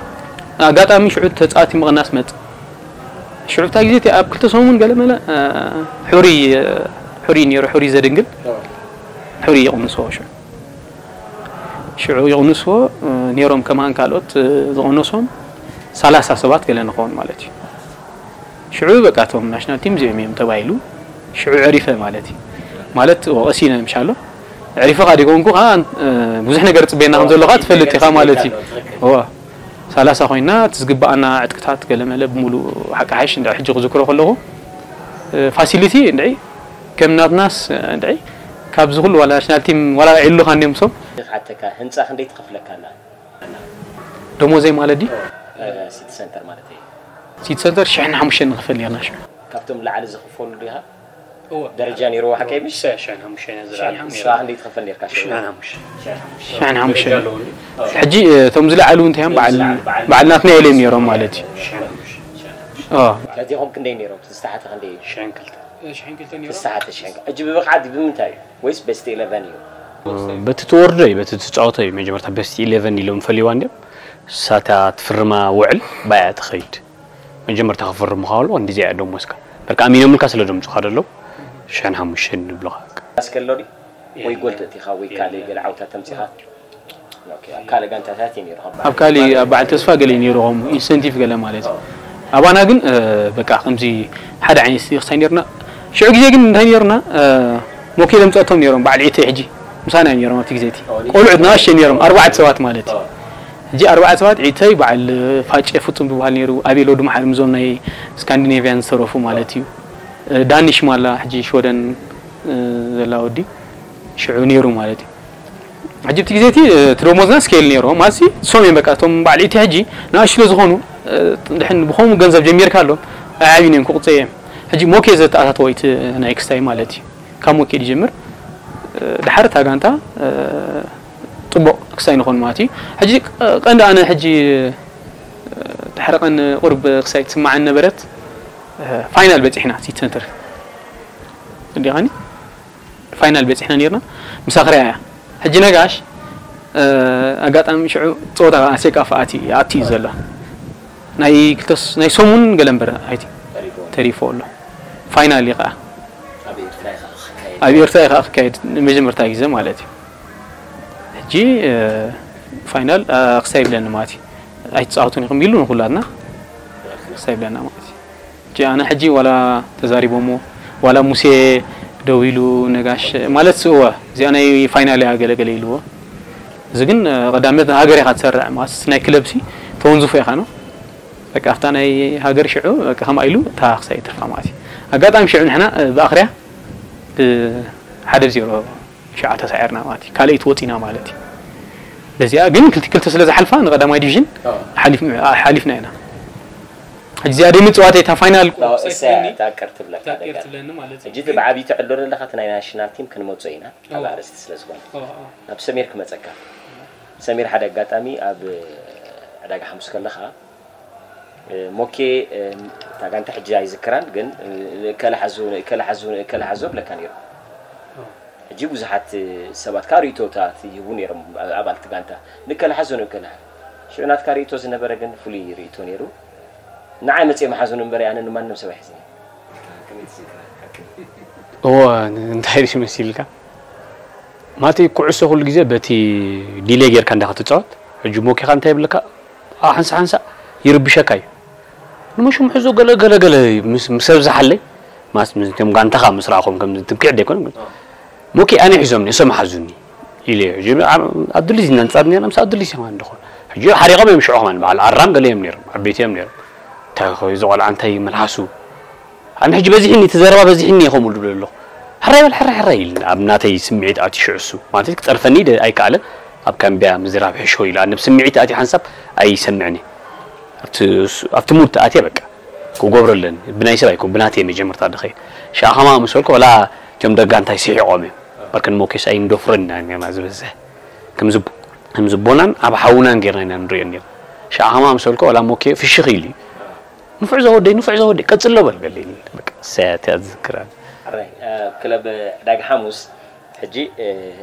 ኣጋጣሚ ሽዑ ተፃዋቲ ምቕናስ መፅ ሽዑ እታ ግዜ ኣብ ክልተ ሰሙን ገለ መለ ሕሩይ ሕሩይ ነይሩ ሕሩይ ዘድንግል ሕሩይ ይቕንስዎ ሽዑ ሽዑ ይቕንስዎ ነይሮም ከማን ካልኦት ዝቐነሶም ሰላሳ ሰባት ገለ ንኸውን ማለት እዩ ሽዑ በቃ እቶም ናሽናል ቲም እዚኦም እዮም ተባሂሉ ሽዑ ዕሪፈ ማለት እዩ ማለት ወቐሲነ ምሻሎ ዕሪፈ ካ ዲጎንኩ ካ ብዙሕ ነገር ፅበየና ከም ዘሎ ካ ትፈልጥ ኢኻ ማለት እዩ እዋ ሰላሳ ኮይና እቲ ዝግበኣና ዕጥቅታት ገለመለ ብሙሉእ ሓቂ ሓይሽ እንደ ሕጂ ክዝክሮ ከለኹ ፋሲሊቲ እንድዒ ከም ናትናስ እንድዒ ካብዚ ኩሉ ዋላ ናሽናል ቲም ዋላ ዒሉኻ እንዲዮም ሶም ሓተካ ህንፃ ክንደይ ትኸፍለካ ኣላ ደሞዘይ ማለት ድዩ ሲቲ ሰንተር ማለት እዩ ሲቲ ሰንተር ሽሕን ሓሙሽተን ንኽፈል ኔርና ሽዑ። ካብቶም ላዕሊ ዝኽፈሉ ዲኻ? እወ ደረጃ ነይርዎ ሓቀይ ምሽ? ሸ- ሸን ሓሙሽተ ነዝራ ንስኻ ክንደይ ትኸፈል ኔርካ ሽዑ? ሸን ሓሙሽተ ሽሕን ሓሙሽተን ሕጂ እቶም ዝለዓሉ እንታይ እዮም በዓል በዓል ናትና የለዮም ነይሮም ማለት እዩ። ሸን ሓሙሽተ ኦ ከዚኹም ክንደይ ነይሮም? ዝተሓተ ክንደይ እዩ? ሸን ክልተ ሸን ክልተ ነይሩ ዝተሓተ ሽሕን ሕጂ ብብቕዓት ብምንታይ እዩ? ወይስ ቤስት ኢለቨን እዩ? በቲ ትወርዶ እዩ በቲ ትፃወቶ እዩ መጀመርታ ቤስት ኢሌቨን ኢሎም ፈልዋ እንዲም ሳታ ትፍርማ ውዕል ባያ ትኸይድ መጀመርታ ክፍርሙኻ ከሎ እንዲዚ እያ ደሞዝካ በቃ ኣሚኖምልካ ስለ ደምፁኻ ደለው ሸን ሓሙሽተን ንብሉኻ ኣስከሎ ድዩ? ወይ ጎል ተእቲኻ ወይ ካልእ ገለ ዓውታት ተምፂኻ? ኦኬ፣ ኣብ ካልእ ጋንታታት እዩ ነይሩ። ኣብ ካሊ ኣብ በዓል ተስፋ ገለ ነይሩ ከምኡ ኢንሰንቲቭ ገለ ማለት እዩ። ኣባና ግን እ፣ በቃ ከምዚ ሓደ ዓይነት ክሳይ ነርና ሽዑ ግዜ ግን እንታይ ነርና እ፣ ሞኬ ለምፀቶም ነይሮም በዓል ዒተይ ሕጂ ምሳና እዮም ነይሮም ኣብቲ ግዜ እቲ ቆልዑት ናእሽተይ ነይሮም ኣርባዕተ ሰባት ማለት እዩ። ሕጂ ኣርባዕተ ሰባት ዒተይ በዓል ፋጨ ፍጹም ዝበሃል ነይሩ ኣቤሎ ድማ ሓደ ምዞም ናይ ስካንዲኔቪያን ዝተረፉ ማለት እዩ። እ፣ ዳኒሽ ማላ ሕጂ ሽወደን እ፣ ዘላ ወዲ ሽዑ ነይሩ ማለት እዩ። ሕጂ ኣብቲ ግዜ እቲ እቲ ደሞዝና ስኬል ነይርዎ ማለት ሲ ሶም እዮም በቃ እቶም በዓል እቲ ሕጂ ንኣሽ ስለ ዝኾኑ እ፣ ድሕን ብኸምኡ ገንዘብ ጀሚርካ ኣሎ ኣይዓብዩን እዮም ክቁፀ እዮም። ሕጂ ሞኬ ዘተኣታተወ እቲ ናይ ክስታይ ማለት እዩ። ካብ ሞኬ ይጀምር እ፣ ድሓር እታ ጋንታ እ፣ ፅቡቕ ክስታይ ንኾን ማለት እዩ። ሕጂ እ፣ ቀንዲ ኣነ ሕጂ እ፣ ድሕሪ ቀን ቁርብ ክሳይ ትስማዓን ነበረት እ፣ ፋይናል በፂሕና ሲቲ ሰንተር እንዲኻኒ ፋይናል በፂሕና ነርና ምስ ኣኽርያ እያ ሕጂ ነጋሽ ኣጋጣሚ ሽዑ ፀወታ ሴካፋ ኣቲ ኣቲ እዩ ዘሎ ናይ ክልተስ ናይ ሰሙን ገለ እምበር ኣይቲ ተሪፎ ኣሎ ፋይናል እዩ ከዓ ኣብ ኤርትራ እዩ ከዓ ክካየድ ንመጀመርታ ግዜ ማለት እዩ ሕጂ ፋይናል ክሳይ ይብለኒ ማለት እዩ ኣይትፃወቱን ኢኹም ኢሉ ንኩላትና ክሳይ ይብለና ማለት እዩ ሕጂ ኣነ ሕጂ ዋላ ተዛሪቦሞ ዋላ ሙሴ ደው ኢሉ ነጋሽ ማለት እወ እዚኣ ናይ ፋይናል እያ ገለገለ ኢልዎ እዚ ግን ቀዳምነት ሃገር ኢኻ ትሰርዕ ማለት ናይ ክለብ ሲ ተወንዝፎ ኢኻ ነው በቃ ኣብታ ናይ ሃገር ሽዑ በቃ ከምኣ ኢሉ እታ ክሳይ ይትርፋ ማለት እዩ ኣጋጣሚ ሽዑ ንሕና ብኣኽርያ ሓደ ዜሮ ሽዓ ተሳዒርና ማለት እዩ ካልኣይቲ ወፂና ማለት እዩ በዚኣ ግን ክልተ ክልተ ስለ ዝሓልፋ ንቀዳማይ ዲቪዥን ሓሊፍና ኢና ሕጂ እዚኣ ደይ ምፅዋት እታ ፋይናል እሳያ እታ ቅር ትብለካ ደጋ ትብለኒ ማለት እዩ ሕጂ እቲ ብዓብዪ ትዕሎ ዘለኻ እቲ ናይ ናሽናል ቲም ክንመፆ ኢና ኣብ ኣርእስቲ ስለ ዝኾነ ናብ ሰሚር ክመፀካ ሰሚር ሓደ ኣጋጣሚ ኣብ ዕዳጋ ሓሙስ ከለኻ ሞኬ እታ ጋንታ ሕጂ ኣይዝክራን ግን እከለ ሓዙ ንእከለ ሓዙ ንእከለ ሓዙ ብለካ ነይሩ ሕጂ ብዙሓት ሰባት ካብ ርእቶታት ይህቡ ነይሮም ኣባልቲ ጋንታ ንእከለ ሓዙ ንእከለ ሽዑ ናትካ ርእቶ ዝነበረ ግን ፍሉይ ርእቶ ነይሩ ንዓይ መፅኦም ሓዙን እምበር ኣነ ንማንም ሰብ ኣይሕዝን እዎ እንታይ ርሲ መሲልካ ማለተይ ኩዕሶ ኩሉ ግዜ በቲ ዲሌ ጌርካ እንዳኻ ትፃወት ሕጂ ሞኬኻ እንታይ ይብልካ ሓንሳ ሓንሳ ይርብሸካ እዩ ንመሽሙ ሕዞ ገለ ገለ ገለ ምስ ኣብዝሓለይ ማለት ምስቶም ጋንታኻ ምስ ረኣኹም ከም ትምክዕ ደይኮነ ግን ሞኬ ኣነ ሒዞምኒ እሶም ሓዙኒ ኢለ ሕጂ ኣድሊስ ኢና ንፃድ ነርና ምስ ኣድሊስ ኢና እንደኾን ሕጂ ሓሪቖም እዮም ሽዑ ከማን በዓል ኣራም ገለ እዮም ነይሮም ዓበይቲ እዮም ነይሮም እንታይ እዚ ቆልዓ እንታይ መልሓሱ ኣነ ሕጂ በዚሕኒ እቲ ዘረባ በዚሕኒ እየ ከምኡ ዝብል ኣለኹ ሕራይ በል ሕራይ ሕራይ ኢል ኣብ ናተይ ስምዒት ኣትዩ ሽዑ እሱ ማለት ክፀርፈኒ ኣይከኣለን ኣብ ካምቢያ ምዝራብ ሕሾ ኢሉ ኣነ ብስምዒት ኣትዩ ሓንሳብ ኣይሰምዕን ኣብቲ ሙድ ተኣትየ በቃ ክገብሮ ኣለኒ ብናይ ሰብ ኣይኮን ብናተይ መጀመርታ ድኸይ ሻ ከማ ምስ በልኩ ወላ እቶም ደጋ እንታይ ስሒቖም እዮም በርክን ሞኬስ ኣይንደፍረን ኢና ነርና ዝበዝሕ ከም ዝቦናን ኣብ ሓውናን ጌርና ኢና ንሪኦ ነርና ሻ ከማ ምስ በልኩ ወላ ሞኬ ፍሽኽ ኢሉ እዩ ንፉዕ ዘወደይ ንፉዕ ዘወደይ ቀጽሎ በል በል ሰያት ዝዝክራ ክለብ ዕዳጋ ሓሙስ ሕጂ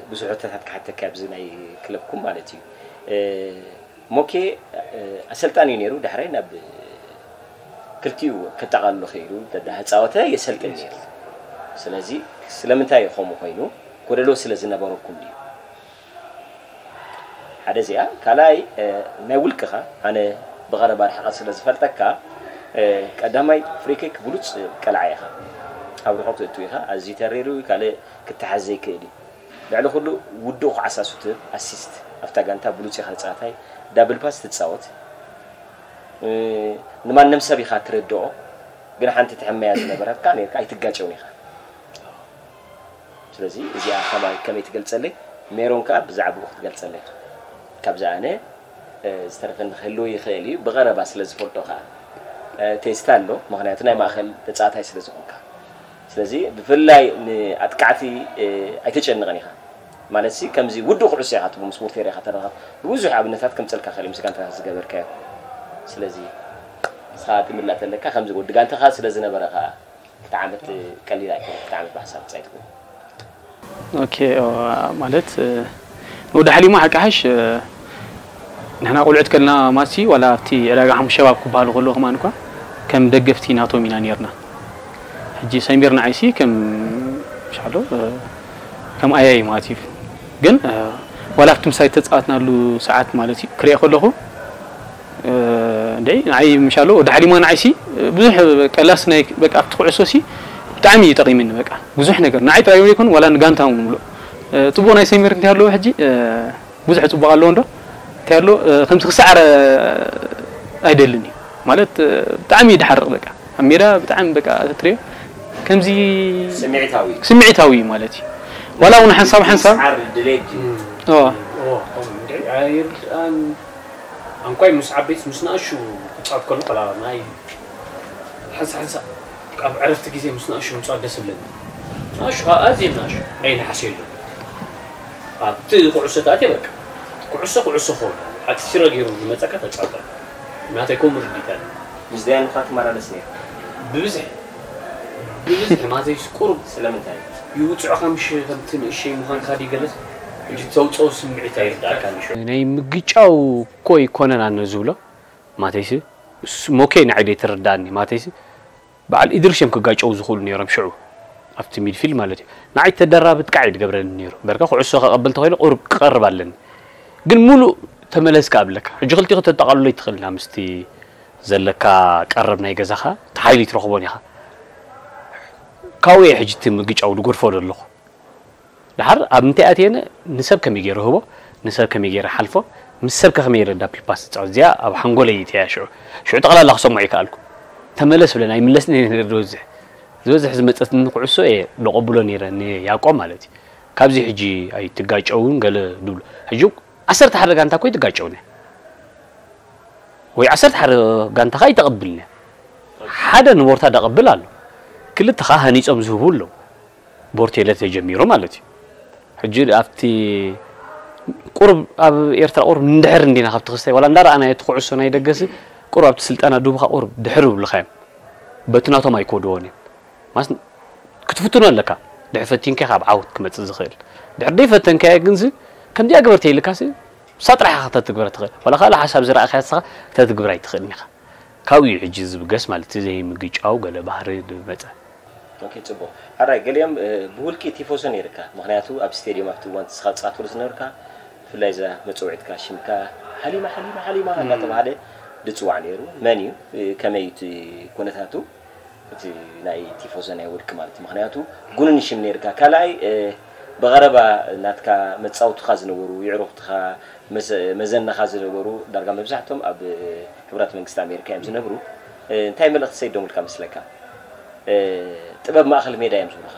ብዙሕ ሕቶታት ክሓተካ ኣብዚ ናይ ክለብኩም ማለት እዩ ሞኬ ኣሰልጣኒ ነይሩ ዳሕራይ ናብ ክልቲኡ ከጠቓልሎ ክኢሉ ተዳህፃወተ የሰልጥን ነይሩ ስለዚ ስለምንታይ እዩ ከምኡ ኮይኑ ጎደሎ ስለ ዝነበረኩም ድዩ ሓደ እዚኣ ካልኣይ ናይ ውልቅኻ ኣነ ብቐረባ ርሕቐት ስለ ዝፈልጠካ ቀዳማይ ፍሪኪክ ብሉፅ ቀልዓ ኢኻ ኣብ ርሑቕ ትእቱ ኢኻ ኣዝዩ ተሪሩ ካልእ ክተሓዝ ዘይክእል እዩ ልዕሊ ኩሉ ውዱእ ኩዓሳ ሱትር ኣሲስት ኣብታ ጋንታ ብሉጽ ኢኻ ተጻዋታይ ዳብል ፓስ ትጻወት ንማንም ሰብ ኢኻ ትረድኦ ግን ሓንቲ ትሕመያ ዝነበረትካ ነርካ ኣይትጋጨውን ኢኻ ስለዚ እዚኣ ከማይ ከመይ ትገልጸለይ ሜሮን ከኣ ብዛዕባኡ ክትገልጸለይ ካብዚ ኣነ ዝተረፈኒ ክህልው ይኽእል እዩ ብቐረባ ስለ ዝፈልጦ ከኣ ቴስታ ኣሎ፣ ምኽንያቱ ናይ ማእኸል ተጻዋታይ ስለ ዝኾንካ። ስለዚ ብፍላይ ንኣጥቃዕቲ ኣይተጨንቕን ኢኻ። ማለት ሲ ከምዚ ውዱእ ኩዕሶ ኢኻ ትብሉ ምስ ሙርቴር ኢኻ ተረኻ፣ ብብዙሕ ኣብነታት ከምጸልካ ኸእል ምስ ጋንታኻ ዝገበርካዮ። ስለዚ ንስኻ ትምላእ ተለካ ከምዚ ወዲ ጋንታኻ ስለ ዝነበረ ኸኣ ክልተ ዓመት ቀሊል ኣይኮነ፣ ክልተ ዓመት ብሓሳብ ብጻይ ትኮን። ኦኬ ማለት ንወዲ ሓሊማ ሓቂ ሓሽ ንሕና ቆልዑት ከልና ማሲ ዋላ ኣብቲ ዕዳጋ ሓሙስ ሸባብ ክበሃሉ ከለዉ ከማን እኳ ከም ደገፍቲ ናቶም ኢና ነርና። ሕጂ ሰሚር ንዓይሲ ከም ሻሎ ከም ኣያይ ማለት እዩ። ግን ዋላ ኣብቲ ምሳይ ተጻወትናሉ ሰዓት ማለት እዩ ክሪኦ ከለኹ እንዴ ንዓይ ምሻሎ ወዲ ሓሊማ ንዓይሲ ብዙሕ ቀላስ ናይ በቃ ኣብቲ ኩዕሶ ሲ ብጣዕሚ እዩ ጠቂምኒ። በቃ ብዙሕ ነገር ንዓይ ጥራይ ዘይኮን ዋላ ንጋንታ እውን ብሎ ጽቡቅ ናይ ሰሚር እንታይ ኣለዎ ሕጂ ብዙሕ ጽቡቅ ኣለዎ እንዶ እንታይ ኣሎ ከምዚ ክሰዓረ ኣይደልን እዩ ማለት ብጣዕሚ እዩ ድሓርቕ በቃ ኣብ ሜዳ ብጣዕሚ በቃ ትሪኦ ከምዚ ስምዒታዊ ስምዒታዊ እዩ ማለት እዩ። ዋላ እውን ሓንሳብ ሓንሳብ ዓር ድሌት እዩ። ኦ ኣይርድኣን ኣንኳይ ምስ ዓበይት ምስ ንኣሹ ክፃወት ከሎ ከላ ናይ ሓንሳ ሓንሳ ኣብ ዕረፍቲ ግዜ ምስ ንኣሹ ምፃወት ደስ ይብለኒ። ንኣሹ ከዓ ኣዝየ ንኣሹ ናይ ነሓስ የሉ ኣብቲ ኩዕሶ ተኣትየ በቃ ኩዕሶ ኩዕሶ ክኸውን ሓፂሲረ ገይሩ ዝመፀካ ተፃወት ናተይ ከምኡ ርዲታ ምስ ዳያኑ ካ ትመላለስ ነይሩ። ብብዝሒ ብብዝሒ ማዘይ ቁሩብ ስለምንታይ? ይውፅዑኻ ምሽ ከምቲ ንእሸይ ምዃንካ ድዩ ገለስ ሕጂ ተውፀኦ ስምዒት ኣይርዳእካ ንሽ ናይ ምግጫው እኮ ይኮነን ኣነ ዝብሎ ማተይሲ ሞኬ ንዓይ ደይትርዳእኒ ማተይሲ በዓል ኢድሪስ እዮም ክጋጨው ዝኽእሉ ነይሮም ሽዑ ኣብቲ ሚድፊልድ ማለት እዩ ንዓይ ተደራቢ ጥቃዕ እዩ ዝገብረኒ ነይሩ በርካ ኩዕሶ ከቐብል ተኮይነ ቁሩብ ክቐርብ ኣለኒ ግን ሙሉእ ተመለስካ ኣብለካ ሕጂ ክልቲኹ ተጠቓልሎ ይትኽእልና ምስቲ ዘለካ ቀረብ ናይ ገዛኻ ተሓይሉ ይትረኽቦን ኢኻ ካብኡ እየ ሕጂ እቲ ምግጫው ዝጎድፎ ዘለኹ ደሓር ኣብ ምንታይ ኣትየነ ንሰብ ከመይ ገይረ ህቦ ንሰብ ከመይ ገይረ ሓልፎ ምስ ሰብ ከመይ ገይረ ዳብል ፓስ ዝፃወት እዚኣ ኣብ ሓንጎለይ እትያ ሽዑ ሽዑ ጠቕላላ ክሰምዖ ይከኣልኩ ተመለስ ብለን ኣይምለስን እየ ነይረ ዝበዝሕ ዝበዝሕ ዝመፀትኒ ኩዕሶ እየ ደቐብሎ ነይረ ንያቆ ማለት እዩ ካብዚ ሕጂ ኣይትጋጨውን ገለ ድብሉ ሕጂ ዓሰርተ ሓደ ጋንታ እኮ ይትጋጨውን እያ ወይ ዓሰርተ ሓደ ጋንታ ኸዓ ይተቐብልን እያ ሓደ ንቦርታ ደቐብል ኣሎ ክልተ ኸዓ ሃኒፆም ዝህቡ ኣለዉ ቦርቴለ ተጀሚሩ ማለት እዩ ሕጂ ኣብቲ ቁሩብ ኣብ ኤርትራ ቁሩብ ንድሕር እንዲና ካብቲ ክስታይ ዋላ እንዳረኣና እቲ ኩዕሶ ናይ ደገሲ ቁሩብ ኣብቲ ስልጠና ዱብኻ ቁሩብ ድሕር ይብልኻ እዮም በቲ ናቶም ኣይኮድዎን እዮም ማስ ክትፍትኖ ኣለካ ድሕር ፈቲንካ ካብ ዓወት ክመፅእ ዝኽእል ድሕር ደይፈተንካዮ ግንዚ ከምዚኣ ግበር ተይልካሲ እሳ ጥራሕ ኢኻ ከተትግብራ ትኽእል ዋላ ካልእ ሓሳብ ዝረኣኻያ ንስኻ ከተትግብራ ኣይትኽእልን ኢኻ ካብኡ እዩ ሕጂ ዝብገስ ማለት እቲ ዘይምግጫው ገለ ባህሪ ዝመፀ ኦኬ ጽቡቕ። ሕራይ ገሊኦም ብውልቂ ቲፎዞ ነይርካ፣ ምኽንያቱ ኣብ ስቴድዮም ኣብቲ እዋን ንስኻ ትጻወተሉ ዝነበርካ ብፍላይ እዛ መጸውዒትካ ሽምካ ሓሊማ ሓሊማ ሓሊማ እናተባህለ ዝጽዋዕ ነይሩ። መን እዩ? ከመይ እቲ ኩነታቱ? እቲ ናይ ቲፎዞ ናይ ውልቂ ማለት እዩ። ምኽንያቱ ጉኑን ሽም ነይርካ። ካልኣይ ብቐረባ ናትካ መጻውቱኻ ዝነበሩ የዕሩኽትኻ መዘ- መዘናኻ ዝነበሩ ዳርጋ መብዛሕቶም ኣብ ሕቡራት መንግስቲ ኣሜሪካ እዮም ዝነብሩ። እንታይ መልእኽቲ ሰዲዶምልካ መስለካ? ጥበብ ማእኸል ሜዳ እዮም ዝብሉኻ።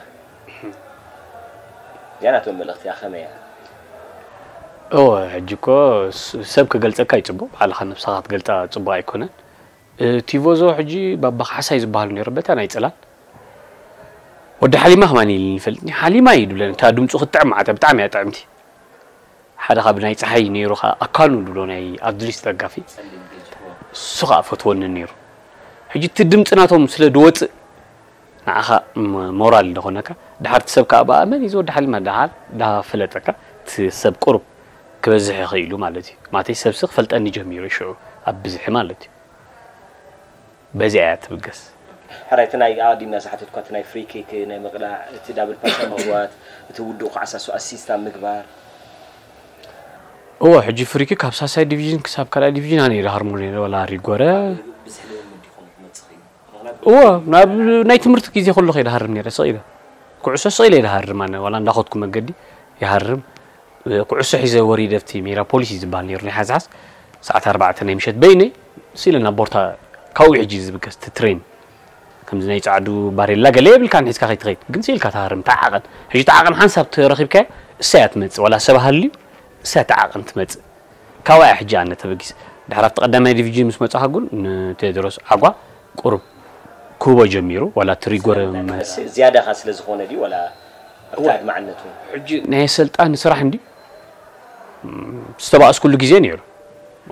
እዚኣ ናቶም መልእኽቲ እያ። ከመይ እያ? እወ ሕጂ እኮ ሰብ ክገልፀካ ይፅቡቕ ባዕልኻ ነብስኻ ክትገልፃ ፅቡቕ ኣይኮነን። ቲቮዞ ሕጂ ባባ ካሕሳይ ዝበሃሉ ነይሩ በታ ናይ ፅላል ወዲ ሓሊማ ከማን ኢልኒ ይፈልጥኒ ሓሊማ እዩ ድብለኒ እታ ድምፁ ክትጥዕም ማዓተ ብጣዕሚ እያ ጥዕምቲ ሓደ ካብ ናይ ፀሓይ ነይሩ ከዓ ኣካኑ ድብሎ ናይ ኣድሪስ ደጋፊ እሱ ከዓ ፈትወኒ ነይሩ ሕጂ እቲ ድምፂ ናቶም ስለ ድወፅእ ንዓኻ ሞራል እንደኾነካ ድሓር እቲ ሰብ ከዓ ብኣመን እዩ ዝወዲ ሓሊማ ድሓር ዳፈለጠካ እቲ ሰብ ቁሩብ ክበዝሕ ይኽእሉ ማለት እዩ ማለተይ ሰብሲ ክፈልጠኒ ጀሚሩ ሽዑ ኣብ ብዝሒ ማለት እዩ በዚኣ እያ ትብገስ። ሕራይ እቲ ናይ ኣቐዲምና ዝሓተትኳ እቲ ናይ ፍሪ ኪክ ናይ ምቕላዕ እቲ ዳብል ፓስ ኣብ ምዕዋት እቲ ውዱእ ኳዕሳ እሱ ኣሲስት ኣብ ምግባር እወ ሕጂ ፍሪ ኪክ ካብ ሳሳይ ዲቪዥን ክሳብ ካልኣይ ዲቪዥን ኣነ እየ ዝሃርሞ ነይረ ዋላ ሪጎረ ብዝሒ ልምምድ ይኹን ክመፅእ ክኢሉ ምኽንያቱ እወ ናብ ናይ ትምህርቲ ግዜ ከለኹ እየ ዝሃርም ነይረ ስቕ ኢለ ኩዕሶ ስቕ ኢለ እየ ዝሃርም ኣነ ዋላ እንዳኸድኩ መገዲ ይሃርም ኩዕሶ ሒዘ ወሪደ ኣብቲ ሜዳ ፖሊስ እዩ ዝበሃል ነይሩ ናይ ሓዝሓዝ ሰዓት ኣርባዕተ ናይ ምሸት በይነይ ስኢለ ናብ ቦርታ ካብኡ ሕጂ ዝብገስ እቲ ትሬን ከምዚ ናይ ጻዕዱ ባሬላ ገለ የብልካን ሒዝካ ከይትኸይድ ግን ስኢልካ ትሃርም ተዓቐን ሕጂ ተዓቐን ሓንሳብ ተረኺብካያ እሳያ ትመጽእ ዋላ ሰብ ሃልዩ እሳያ ተዓቐን ትመጽእ ካብኣ እያ ሕጂ ኣነ ተበጊስ ድሕር ኣብቲ ቀዳማይ ዲቪዥን ምስ መጻኻ ጉን ንቴድሮስ ዓጓ ቁሩብ ክህቦ ጀሚሩ። ዋላ እቲ ሪጎር መ- ዝያዳኻ ስለ ዝኾነ ድዩ ወላ ኣብቲ ኣድማዕነቱ? ሕጂ ናይ ሰልጣን ስራሕ እንዲ ዝተባእስኩሉ ግዜ ነይሩ።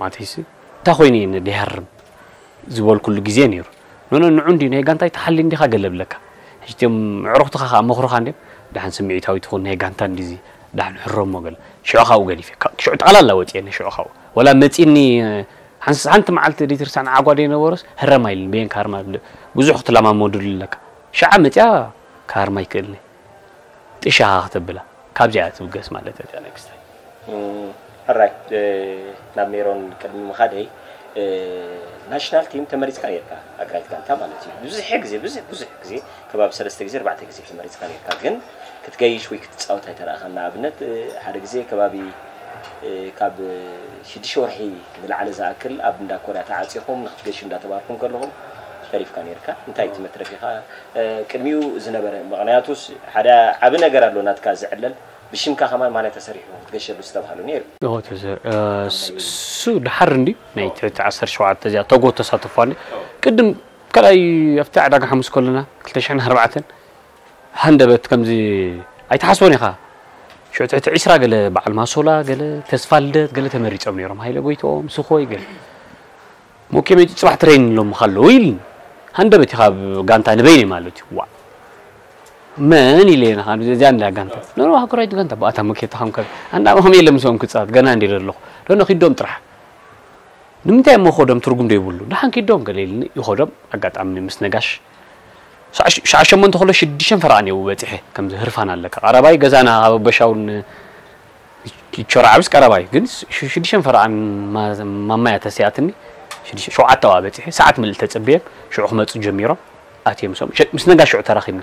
ማለትሲ እንታይ ኮይኑ እዩ ድሃርም ዝበልኩሉ ግዜ ነይሩ። ኖኖ ንዑ እንዲ ናይ ጋንታይ ተሓሊ እንዲኻ ገለ ብለካ። ሕጂ እቶም ኣዕሩኽትኻ ከዓ መኽሩኻ እንዲም፣ ደሓን ስምዒታዊ ትኹን ናይ ጋንታ እንዲዚ ደሓን ሕረሞ ገለ። ሽዑ ካብኡ ገዲፈ። ካ- ሽዑ ጠቕላላ ወፂኤ ሽዑ ካብኡ። ወላ መፂኒ ሓንስ ሓንቲ መዓልቲ ዲትርሳን ዓጓደ ነበሮስ ህረም ኣይልን በየን ካርማ ብዙሕ ክትለማመዱሉ ኣለካ። ሽዓ መፅያ ካርማ ይክእልኒ። ጥሻኻ ከተብላ ካብዚኣ ትብገስ ማለት እዩ። ሕራይ ናብ ሜሮን ቅድሚ ምኻደይ ናሽናል ቲም ተመሪፅካ ነርካ ኣግራይት ጋንታ ማለት እዩ። ብዙሕ ግዜ ብዙሕ ብዙሕ ግዜ ከባቢ ሰለስተ ግዜ ኣርባዕተ ግዜ ተመሪፅካ ነርካ። ግን ክትገይሽ ወይ ክትፃወት ኣይተረእኻን። ንኣብነት ሓደ ግዜ ከባቢ ካብ ሽዱሽተ ወርሒ ንላዕሊ ዝኣክል ኣብ እንዳ ኮርያ ተዓፂኹም ንክትገሹ እንዳተባልኩም ከለኹም ተሪፍካ ነርካ። እንታይ እቲ መትረፊኻ ቅድሚኡ ዝነበረ? ምክንያቱስ ሓደ ዓቢ ነገር ኣሎ ናትካ ዝዕለል ብሽምካ ከማን ማልያ ተሰሪሑ ክትገሸሉ ዝተባህሉ ነይሩ። እሱ ድሓር እንዲ ናይ ትሕቲ ዓሰርተ ሸውዓተ እዚኣ ተጎ ተሳተፏ እንዲ ቅድም ካልኣይ ኣብቲ ዕዳጋ ሓሙስ ከለና ክልተ ሽሕን ኣርባዕተን ሃንደበት ከምዚ ኣይትሓስቦን ኢኻ። ሽዑ ትሕቲ ዒስራ ገለ በዓል ማሶላ ገለ ተስፋ ልደት ገለ ተመሪጾም ነይሮም፣ ሃይለ ጎይትኦም ስኾይ ገለ ሞኬ መፂ ፅባሕ ትሬን ኣለምኻ ኣለዉ ኢልኒ። ሃንደበት ኢኻ ኣብ ጋንታ ንበይነይ ማለት እዩ። ዋ መን ኢለ እዚኣ እንዳ ጋንታ ኖኖ ሃገራዊት ጋንታ ብኣታ ሞኬ ተኻምከ ኣንዳ መኸም የለ ምስኦም ክፃወት ገና እንዲ ዘለኹ ኖኖ ኪዶም ጥራሕ ንምንታይ እሞ ኸዶም ትርጉም ዶ ይብሉ ደሓን ኪዶም ገለ ኢልኒ ይኸዶም ኣጋጣሚ ምስ ነጋሽ ሸዓ ሸሞንተ ከሎ ሽዱሽተ ፈረቓን እዩ በፂሐ ከምዚ ህርፋን ኣለካ ቀረባይ ገዛና ኣብ ኣበሻውን ይቸሮ ዓብስ ቀረባይ ግን ሽዱሽተ ፈረቓን ማማያ ተስያትኒ ሸውዓተ ዋ በፂሐ ሰዓት ምልእ ተፅብየ ሽዑ ክመፁ ጀሚሮም ኣትየ ምስኦም ምስ ነጋ ሽዑ ተራኺብና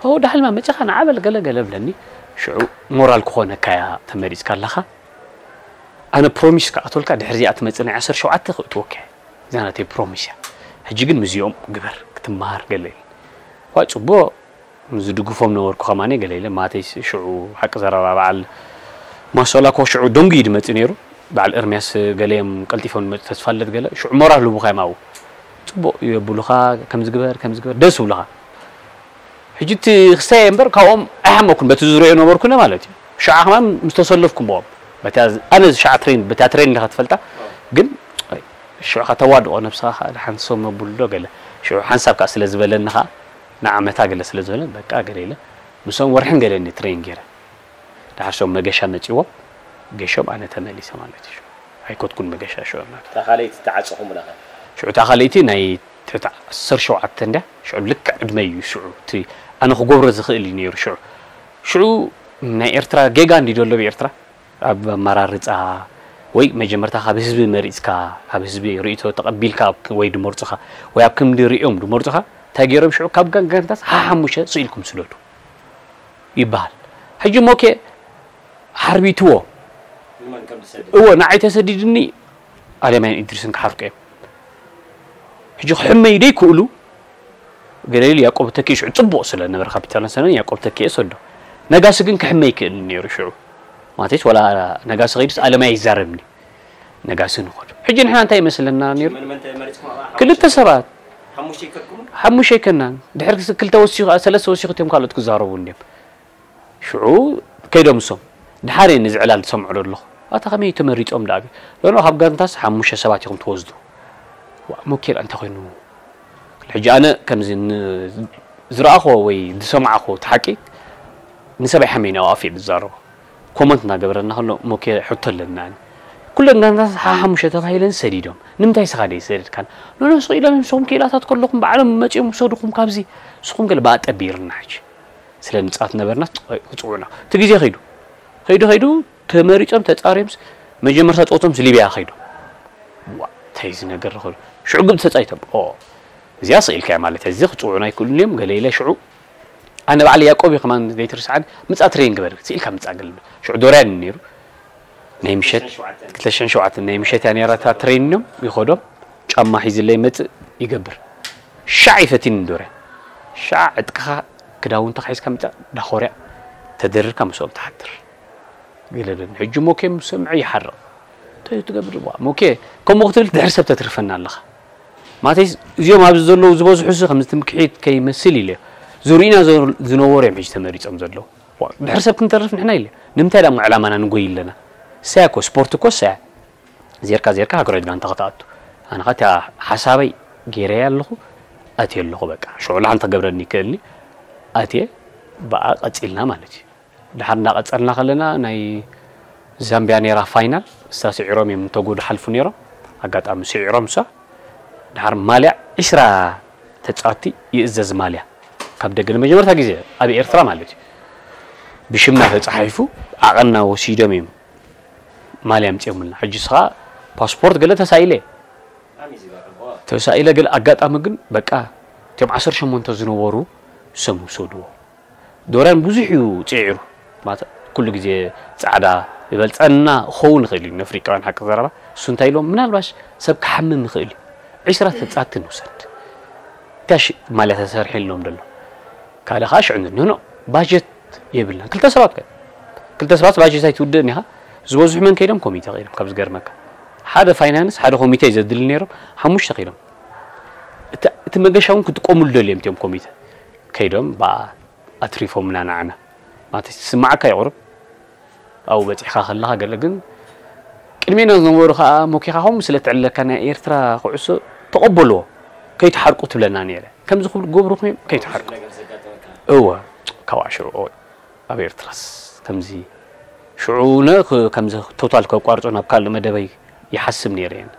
ኦ ዳሕልማ መፂኻ ንዓበል ገለ ገለ ብለኒ ሽዑ ሞራል ክኾነካ እያ ተመሪፅካ ኣለኻ ኣነ ፕሮሚስ ክኣትወልካ ድሕሪ እዚኣ ትመፅእ ናይ ዓሰርተ ሸውዓተ ክእትወካ እያ እዛ ናተይ ፕሮሚስ እያ ሕጂ ግን ምስዚኦም ግበር ክትመሃር ገለ ኢሉ ዋ ፅቡቕ ዝድግፎም ነበርኩ ከማኒ ገለ ኢለ ማተይ ሽዑ ሓቂ ዘረባ በዓል ማሶላ ኮ ሽዑ ደንጉ እዩ ድመፅእ ነይሩ በዓል ኤርሚያስ ገለዮም ቀልጢፎም ድመፁ ተስፋለት ገለ ሽዑ ሞራል ህቡኻ እዮም ኣብኡ ፅቡቕ የብሉኻ ከምዚ ግበር ከምዚ ግበር ደስ ይብሉኻ ሕጂ እቲ ክሳየ እምበር ካብኦም ኣይሓመኩን በቲ ዝሪኦ ነበርኩነ ማለት እዩ ሽዓ ከማን ምስ ተሰለፍኩም ብኦም ኣነ ሸዓ ትሬን በታ ትሬን ኢኻ ትፈልጣ ግን ሽዑ ከተዋድቆ ነብስኻ ከዓ ሓንቲ ሰብ መብሉ ዶ ገለ ሽዑ ሓንሳብ ከዓ ስለ ዝበለኒ ከዓ ንዓመታ ገለ ስለ ዝበለ በቃ ገለ ኢለ ምስኦም ወርሕን ገለን ትሬን ገይረ ድሓር ሶም መገሻ መፂዎም ገሾም ኣነ ተመሊሰ ማለት እዩ ኣይኮትኩን መገሻ ሽዑ ማለት እታ ካልኣይቲ ተዓፀኹምላ ሽዑ እታ ካልኣይቲ ናይ ትሕቲ ዓሰርተ ሸውዓተ እንድያ ሽዑ ልክዕ ዕድመ እዩ ሽዑ እቲ ኣነ ክገብሮ ዝኽእል እዩ ነይሩ ሽዑ ሽዑ ናይ ኤርትራ ጌጋ እንዲ ዘሎ ብኤርትራ ኣብ ኣመራርፃ ወይ መጀመርታ ካብ ህዝቢ መሪፅካ ካብ ህዝቢ ርእቶ ተቐቢልካ ወይ ድመርፁኻ ወይ ኣብ ክንዲ ሪኦም ድመርፁኻ እንታይ ገይሮም ሽዑ ካብ ጋንጋንታት ሓሓሙሸ ስኢልኩም ስደዱ ይበሃል ሕጂ ሞኬ ሓርቢትዎ እዎ ንዓይ ተሰዲድኒ ኣለማይን ኢድሪስን ክሓርቆ እዮም ሕጂ ክሕመይ ደይክእሉ ገለ ኢሉ ያቆብ ተኪ ሽዑ ፅቡቕ ስለ ነበረ ካፒታል ሰነን ያቆብ ተኪ ሰዶ ነጋሲ ግን ክሕመ ይክእል ነይሩ ሽዑ ማቴስ ወላ ነጋሲ ከይድስ ኣለማይ ይዛረብኒ ነጋሲ ንኸዱ ሕጂ ንሕና እንታይ ይመስለና ነይሩ ክልተ ሰባት ሓሙሽተ ይከናን ድሕር ክልተ ወሲኹ ሰለስተ ወሲኹ እዮም ካልኦት ክዛረቡ እንዲም ሽዑ ከይዶም እሶም ድሓር እየ ንዚ ዕላል ዝሰምዖ ዶ ኣለኹ ኣታ ከመይ ተመሪፆም ዳኣ ሎኖ ካብ ጋንታስ ሓሙሽተ ሰባት ኢኹም ትወስዱ ሞኬል እንታይ ኮይኑ ሕጂ ኣነ ከምዚ ዝረኣኽዎ ወይ ዝሰማዕኽዎ እቲ ሓቂ ንሰበይ ሓመይ ናብኣፍ እየ ዝዛረቦ ኮመንት እናገበረና ከሎ ሞኬ ሕቶ ኣለና ኩለን ጋንታታት ሓሓሙሽተ ተባሂለን ሰዲዶም ንምንታይ ስኻ ደይ ሰደድካን ኖኖ ስቕ ኢሎም ንስኹም ክኢላታት ከለኹም ባዕሎም መፂኦም ውሰድኹም ካብዚ ንስኹም ገለ ብኣጠቢርና ሕጂ ስለ ንፃት ነበርና ክፅውዑና እቲ ግዜ ከይዱ ከይዱ ከይዱ ተመሪፆም ተፃርዮምስ መጀመርታ ፀወቶምስ ሊብያ ከይዱ እንታይ እዚ ነገር ረኸዱ ሽዑ ግብፂ ተፃይቶም እዚኣ ስኢልካ ማለት እዚ ክፅውዑና ኣይክእሉን እዮም ገለ ኢለ ሽዑ ኣነ ባዕሊ ያቆብ እዩ ከማን ዘይትርስዓን ምፃ ትሬን ግበር ስኢልካ ምፃ ገለ ሽዑ ዶርያን ነይሩ ናይ ምሸት ክልተ ሽሕን ሸውዓተን ናይ ምሸት እያ ነይራ እታ ትሬኒኖም ይኸዶም ጫማ ሒዝለይ መፅእ ይገብር ሻዕ ይፈትኒ ዶርያን ሻዕ ዕጥቅኻ ክዳውንትኻ ሒዝካ ምፃእ ዳኾርያ ተደርርካ ምስኦም ትሓድር ገለለኒ ሕጂ ሞኬ ምስ ሰምዐ ይሓርቕ እንታይ እዩ ትገብር ዋ ሞኬ ከምኡ ክትብል ድሕሪ ሰብ ተትርፈና ኣለኻ ማተይስ እዚኦም ኣብዚ ዘለዉ ዝበዝሑ ሲ ከምዚ ትምክሒት ከይመስል ኢለ ዝርእዩና ዝነበሩ እዮም ሕጂ ተመሪጾም ዘለዉ። ድሕሪ ሰብ ክንተርፍ ንሕና ኢለ ንምንታይ ዳሞ ዕላማና ንጎይ ኣለና? እሳያ እኮ ስፖርት እኮ እሳያ ዜርካ ዜርካ ሃገራዊት ጋንታ ክትኣቱ ኣነ ኸ እቲኣ ሓሳበይ ገይረያ ኣለኹ። ኣትየ ኣለኹ በቃ ሽዑ ላሓንቲ ክገብረኒ ይክእልኒ። ኣትየ ብኣ ቀፂልና ማለት እዩ። ድሓር እናቐፀልና ከለና ናይ ዛምቢያ ነይራ ፋይናል እሳ ስዒሮም እዮም እንተጎዱ ሓልፉ ነይሮም። ኣጋጣሚ ስዒሮም እሳ ድሓር ማልያ ዒስራ ተፃወቲ ይእዘዝ ማልያ ካብ ደገ ንመጀመርታ ግዜ ኣብ ኤርትራ ማለት እዩ ብሽምና ተፃሒፉ ዓቐንና ወሲዶም እዮም ማልያ ኣምፅኦምልና ሕጂ ስኻ ፓስፖርት ገለ ተሳኢለ ተሳኢለ ገለ ኣጋጣሚ ግን በቃ እቶም ዓሰርተ ሸሞንተ ዝነበሩ ሰም ውሰድዎ ዶርያን ብዙሕ እዩ ፅዒሩ ኩሉ ግዜ ፃዕዳ ይበልፀና ክኸውን ይኽእል እዩ ንኣፍሪቃውያን ሓቂ ዘረባ እሱ እንታይ ኢሎም ምናልባሽ ሰብ ክሓምም ይኽእል እዩ ዒስራ ተፃቲ ንውሰድ ካሽ ማልያ ተሰርሐ ኢሎም ደሎ ካልእ ከዓ ሽዑ ንኖ ባጀት የብልና ክልተ ሰባት ከ ክልተ ሰባት ባጀት ኣይትውድእን ኢኻ ዝበዝሑ መን ከይዶም ኮሚተ ከይዶም ካብ ዝገርመካ ሓደ ፋይናንስ ሓደ ኮሚተ እዩ ዘድሊ ነይሮም ሓሙሽተ ከይዶም እቲ መገሻ እውን ክጥቀሙሉ ደልዮም እቲኦም ኮሚተ ከይዶም ብኣ ኣትሪፎምና ንዓና ማለት ዝስማዓካ የቑርብ ኣብኡ በፂሕካ ከለካ ገለ ግን ቅድሜና ዝነበሩ ከዓ ሞኪኻ ከምኡ ስለ ትዕለካ ናይ ኤርትራ ኩዕሶ ተቐበልዎ ከይትሓርቁ ትብለና ነይረ ከምዚ ክብሉ ክገብሩ ኮይኖም ከይትሓርቁ እወ ካብ ሽዑ ኣብ ኤርትራስ ከምዚ ሽዑ ነ ከምዚ ቶታል ከቋርጾ ናብ ካልእ መደበይ ይሓስብ ነይረ እየን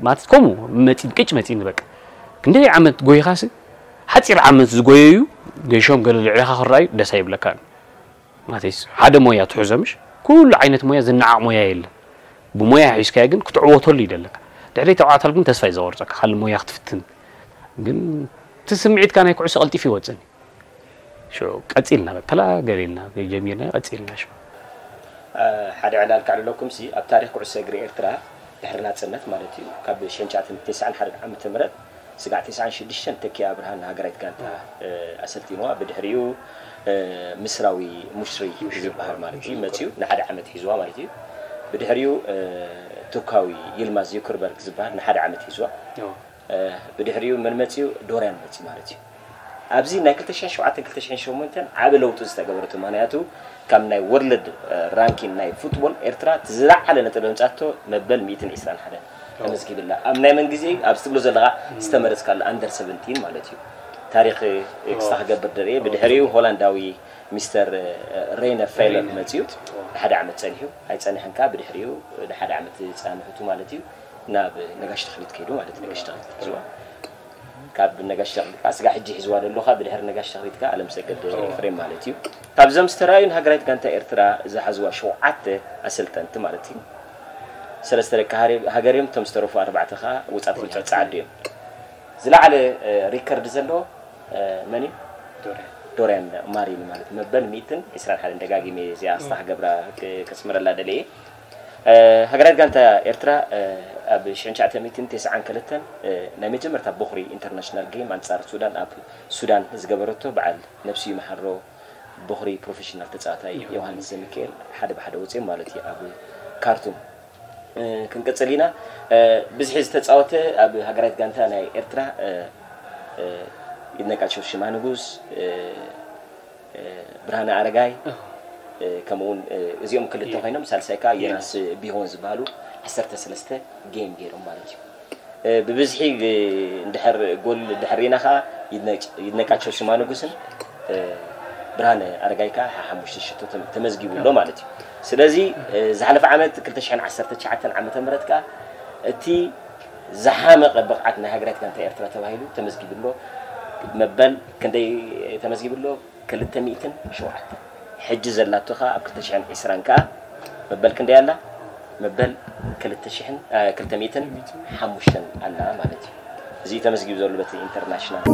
ማለት ከምኡ መፂን ቅጭ መፂን በቃ ክንደይ ዓመት ጎይኻሲ ሓፂር ዓመት ዝጎየዩ ገሾም ገለ ልዕሌኻ ክረኣዩ ደስ ኣይብለካን ማለተይስ ሓደ ሞያ ትሕዞ ምሽ ኩሉ ዓይነት ሞያ ዝነዓቕ ሞያ የለን ብሞያ ሒዝካዮ ግን ክትዕወተሉ ይደለካ ድሕሪ ተባዕታል ግን ተስፋ እዩ ዘቆርፀካ ካልእ ሞያ ክትፍትን ግን እቲ ስምዒትካ ናይ ኩዕሶ ቀልጢፉ ይወፅን ሽዑ ቀፂልና በተላ ገሊልና ጀሚርና ቀፂልና ሽዑ ሓደ ዕላል ከዕልለኩም ሲ ኣብ ታሪክ ኩዕሶ እግሪ ኤርትራ ድሕሪ ናፅነት ማለት እዩ ካብ ሽሕን ትሽዓተ ሚእትን ተስዓን ሓደን ዓመተ ምህረት ስጋዕ ተስዓን ሽዱሽተን ተኪኣ ብርሃን ሃገራዊት ጋንታ ኣሰልጢንዋ ብድሕሪኡ ምስራዊ ሙሽሪ ዝበሃል ማለት እዩ መፅኡ ንሓደ ዓመት ሒዝዋ ማለት እዩ ብድሕሪኡ ቱርካዊ ይልማዝ ዩክርበርግ ዝበሃል ንሓደ ዓመት ሒዝዋ ብድሕሪኡ መን መፅኡ ዶርያን መፅኡ ማለት እዩ ኣብዚ ናይ ክልተ ሽሕን ሸውዓተን ክልተ ሽሕን ሸሞንተን ዓቢ ለውጢ ዝተገበረቱ ምክንያቱ ካብ ናይ ወርልድ ራንኪን ናይ ፉትቦል ኤርትራ እቲ ዝለዓለ ነጥቢ ዘምፃቶ መበል ሚእትን ዕስራን ሓደን ተመዝጊብላ ኣብ ናይ መን ግዜ ኣብዚ ትብሎ ዘለካ ዝተመረፅካሉ ኣንደር ሰቨንቲን ማለት እዩ ታሪክ ክስታ ክገብር ደርየ ብድሕሪኡ ሆላንዳዊ ሚስተር ሬነ ፌለር መፅኡ ንሓደ ዓመት ፀኒሑ ኣይፀንሐን ከዓ ብድሕሪኡ ንሓደ ዓመት ፃንሕቱ ማለት እዩ ናብ ነጋሽ ተክሊት ከይዱ ማለት ነጋሽ ተክሊት ሒዝዋ ካብ ነጋሽ ተክሊት ከዓ ስጋ ሕጂ ሒዝዋ ደሎ ከዓ ብድሕሪ ነጋሽ ተክሊት ከዓ ኣለምሰገድ ኤፍሬም ማለት እዩ ካብዞም ዝተረኣዩ ንሃገራዊት ጋንታ ኤርትራ ዝሓዝዋ ሸውዓተ ኣሰልጠንቲ ማለት እዩ ሰለስተ ደቂ ሃገር እዮም እቶም ዝተረፉ ኣርባዕተ ከዓ ውፃት ፃዓዱ እዮም ዝለዓለ ሪከርድ ዘለዎ መን እዩ ዶርያን ማሪኒ ማለት መበል ሚእትን ዕስራን ሓደን ደጋጊመ እዚኣ ኣስታ ክገብራ ከስምረላ ደለየ ሃገራት ጋንታ ኤርትራ ኣብ ሽሕን ትሽዓተ ሚእትን ተስዓን ክልተን ናይ መጀመርታ ቦኽሪ ኢንተርናሽናል ጌም ኣንጻር ሱዳን ኣብ ሱዳን ዝገበረቶ በዓል ነብሱ ይመሓሮ ቦኽሪ ፕሮፌሽናል ተጻዋታይ ዮሃንስ ዘሚካኤል ሓደ ብሓደ ወፂኦም ማለት እዩ ኣብ ካርቱም ክንቅፅል ኢና ብዝሒ ዝተፃወተ ኣብ ሃገራዊት ጋንታ ናይ ኤርትራ ይድነቃቸው ሽማ ንጉስ ብርሃነ ኣረጋይ ከምኡውን እዚኦም ክልተ ኮይኖም ሳልሳይ ከዓ የናስ ቢሆን ዝበሃሉ ዓሰርተ ሰለስተ ጌም ገይሮም ማለት እዩ ብብዝሒ እንድሕር ጎል እንድሕር ሪና ከዓ ይድነቃቸው ሽማ ንጉስን ብርሃነ ኣረጋይ ከዓ ሓሙሽተ ሽቶ ተመዝጊቡ ኣሎ ማለት እዩ ስለዚ ዝሓለፈ ዓመት ክልተ ሽሕን ዓሰርተ ትሽዓተን ዓመተ ምህረት ከዓ እቲ ዝሓመቐ ብቕዓት ናይ ሃገራት ጋንታ ኤርትራ ተባሂሉ ተመዝጊቡ ኣሎ መበል ክንደይ ተመዝጊቡ ኣሎ ክልተ ሚእትን ሸውዓተን ሕጂ ዘላቶ ከዓ ኣብ ክልተ ሽሕን ዕስራን ከዓ መበል ክንደይ ኣላ መበል ክልተ ሽሕን ክልተ ሚእትን ሓሙሽተን ኣላ ማለት እዩ እዚ ተመዝጊቡ ዘሎ በቲ ኢንተርናሽናል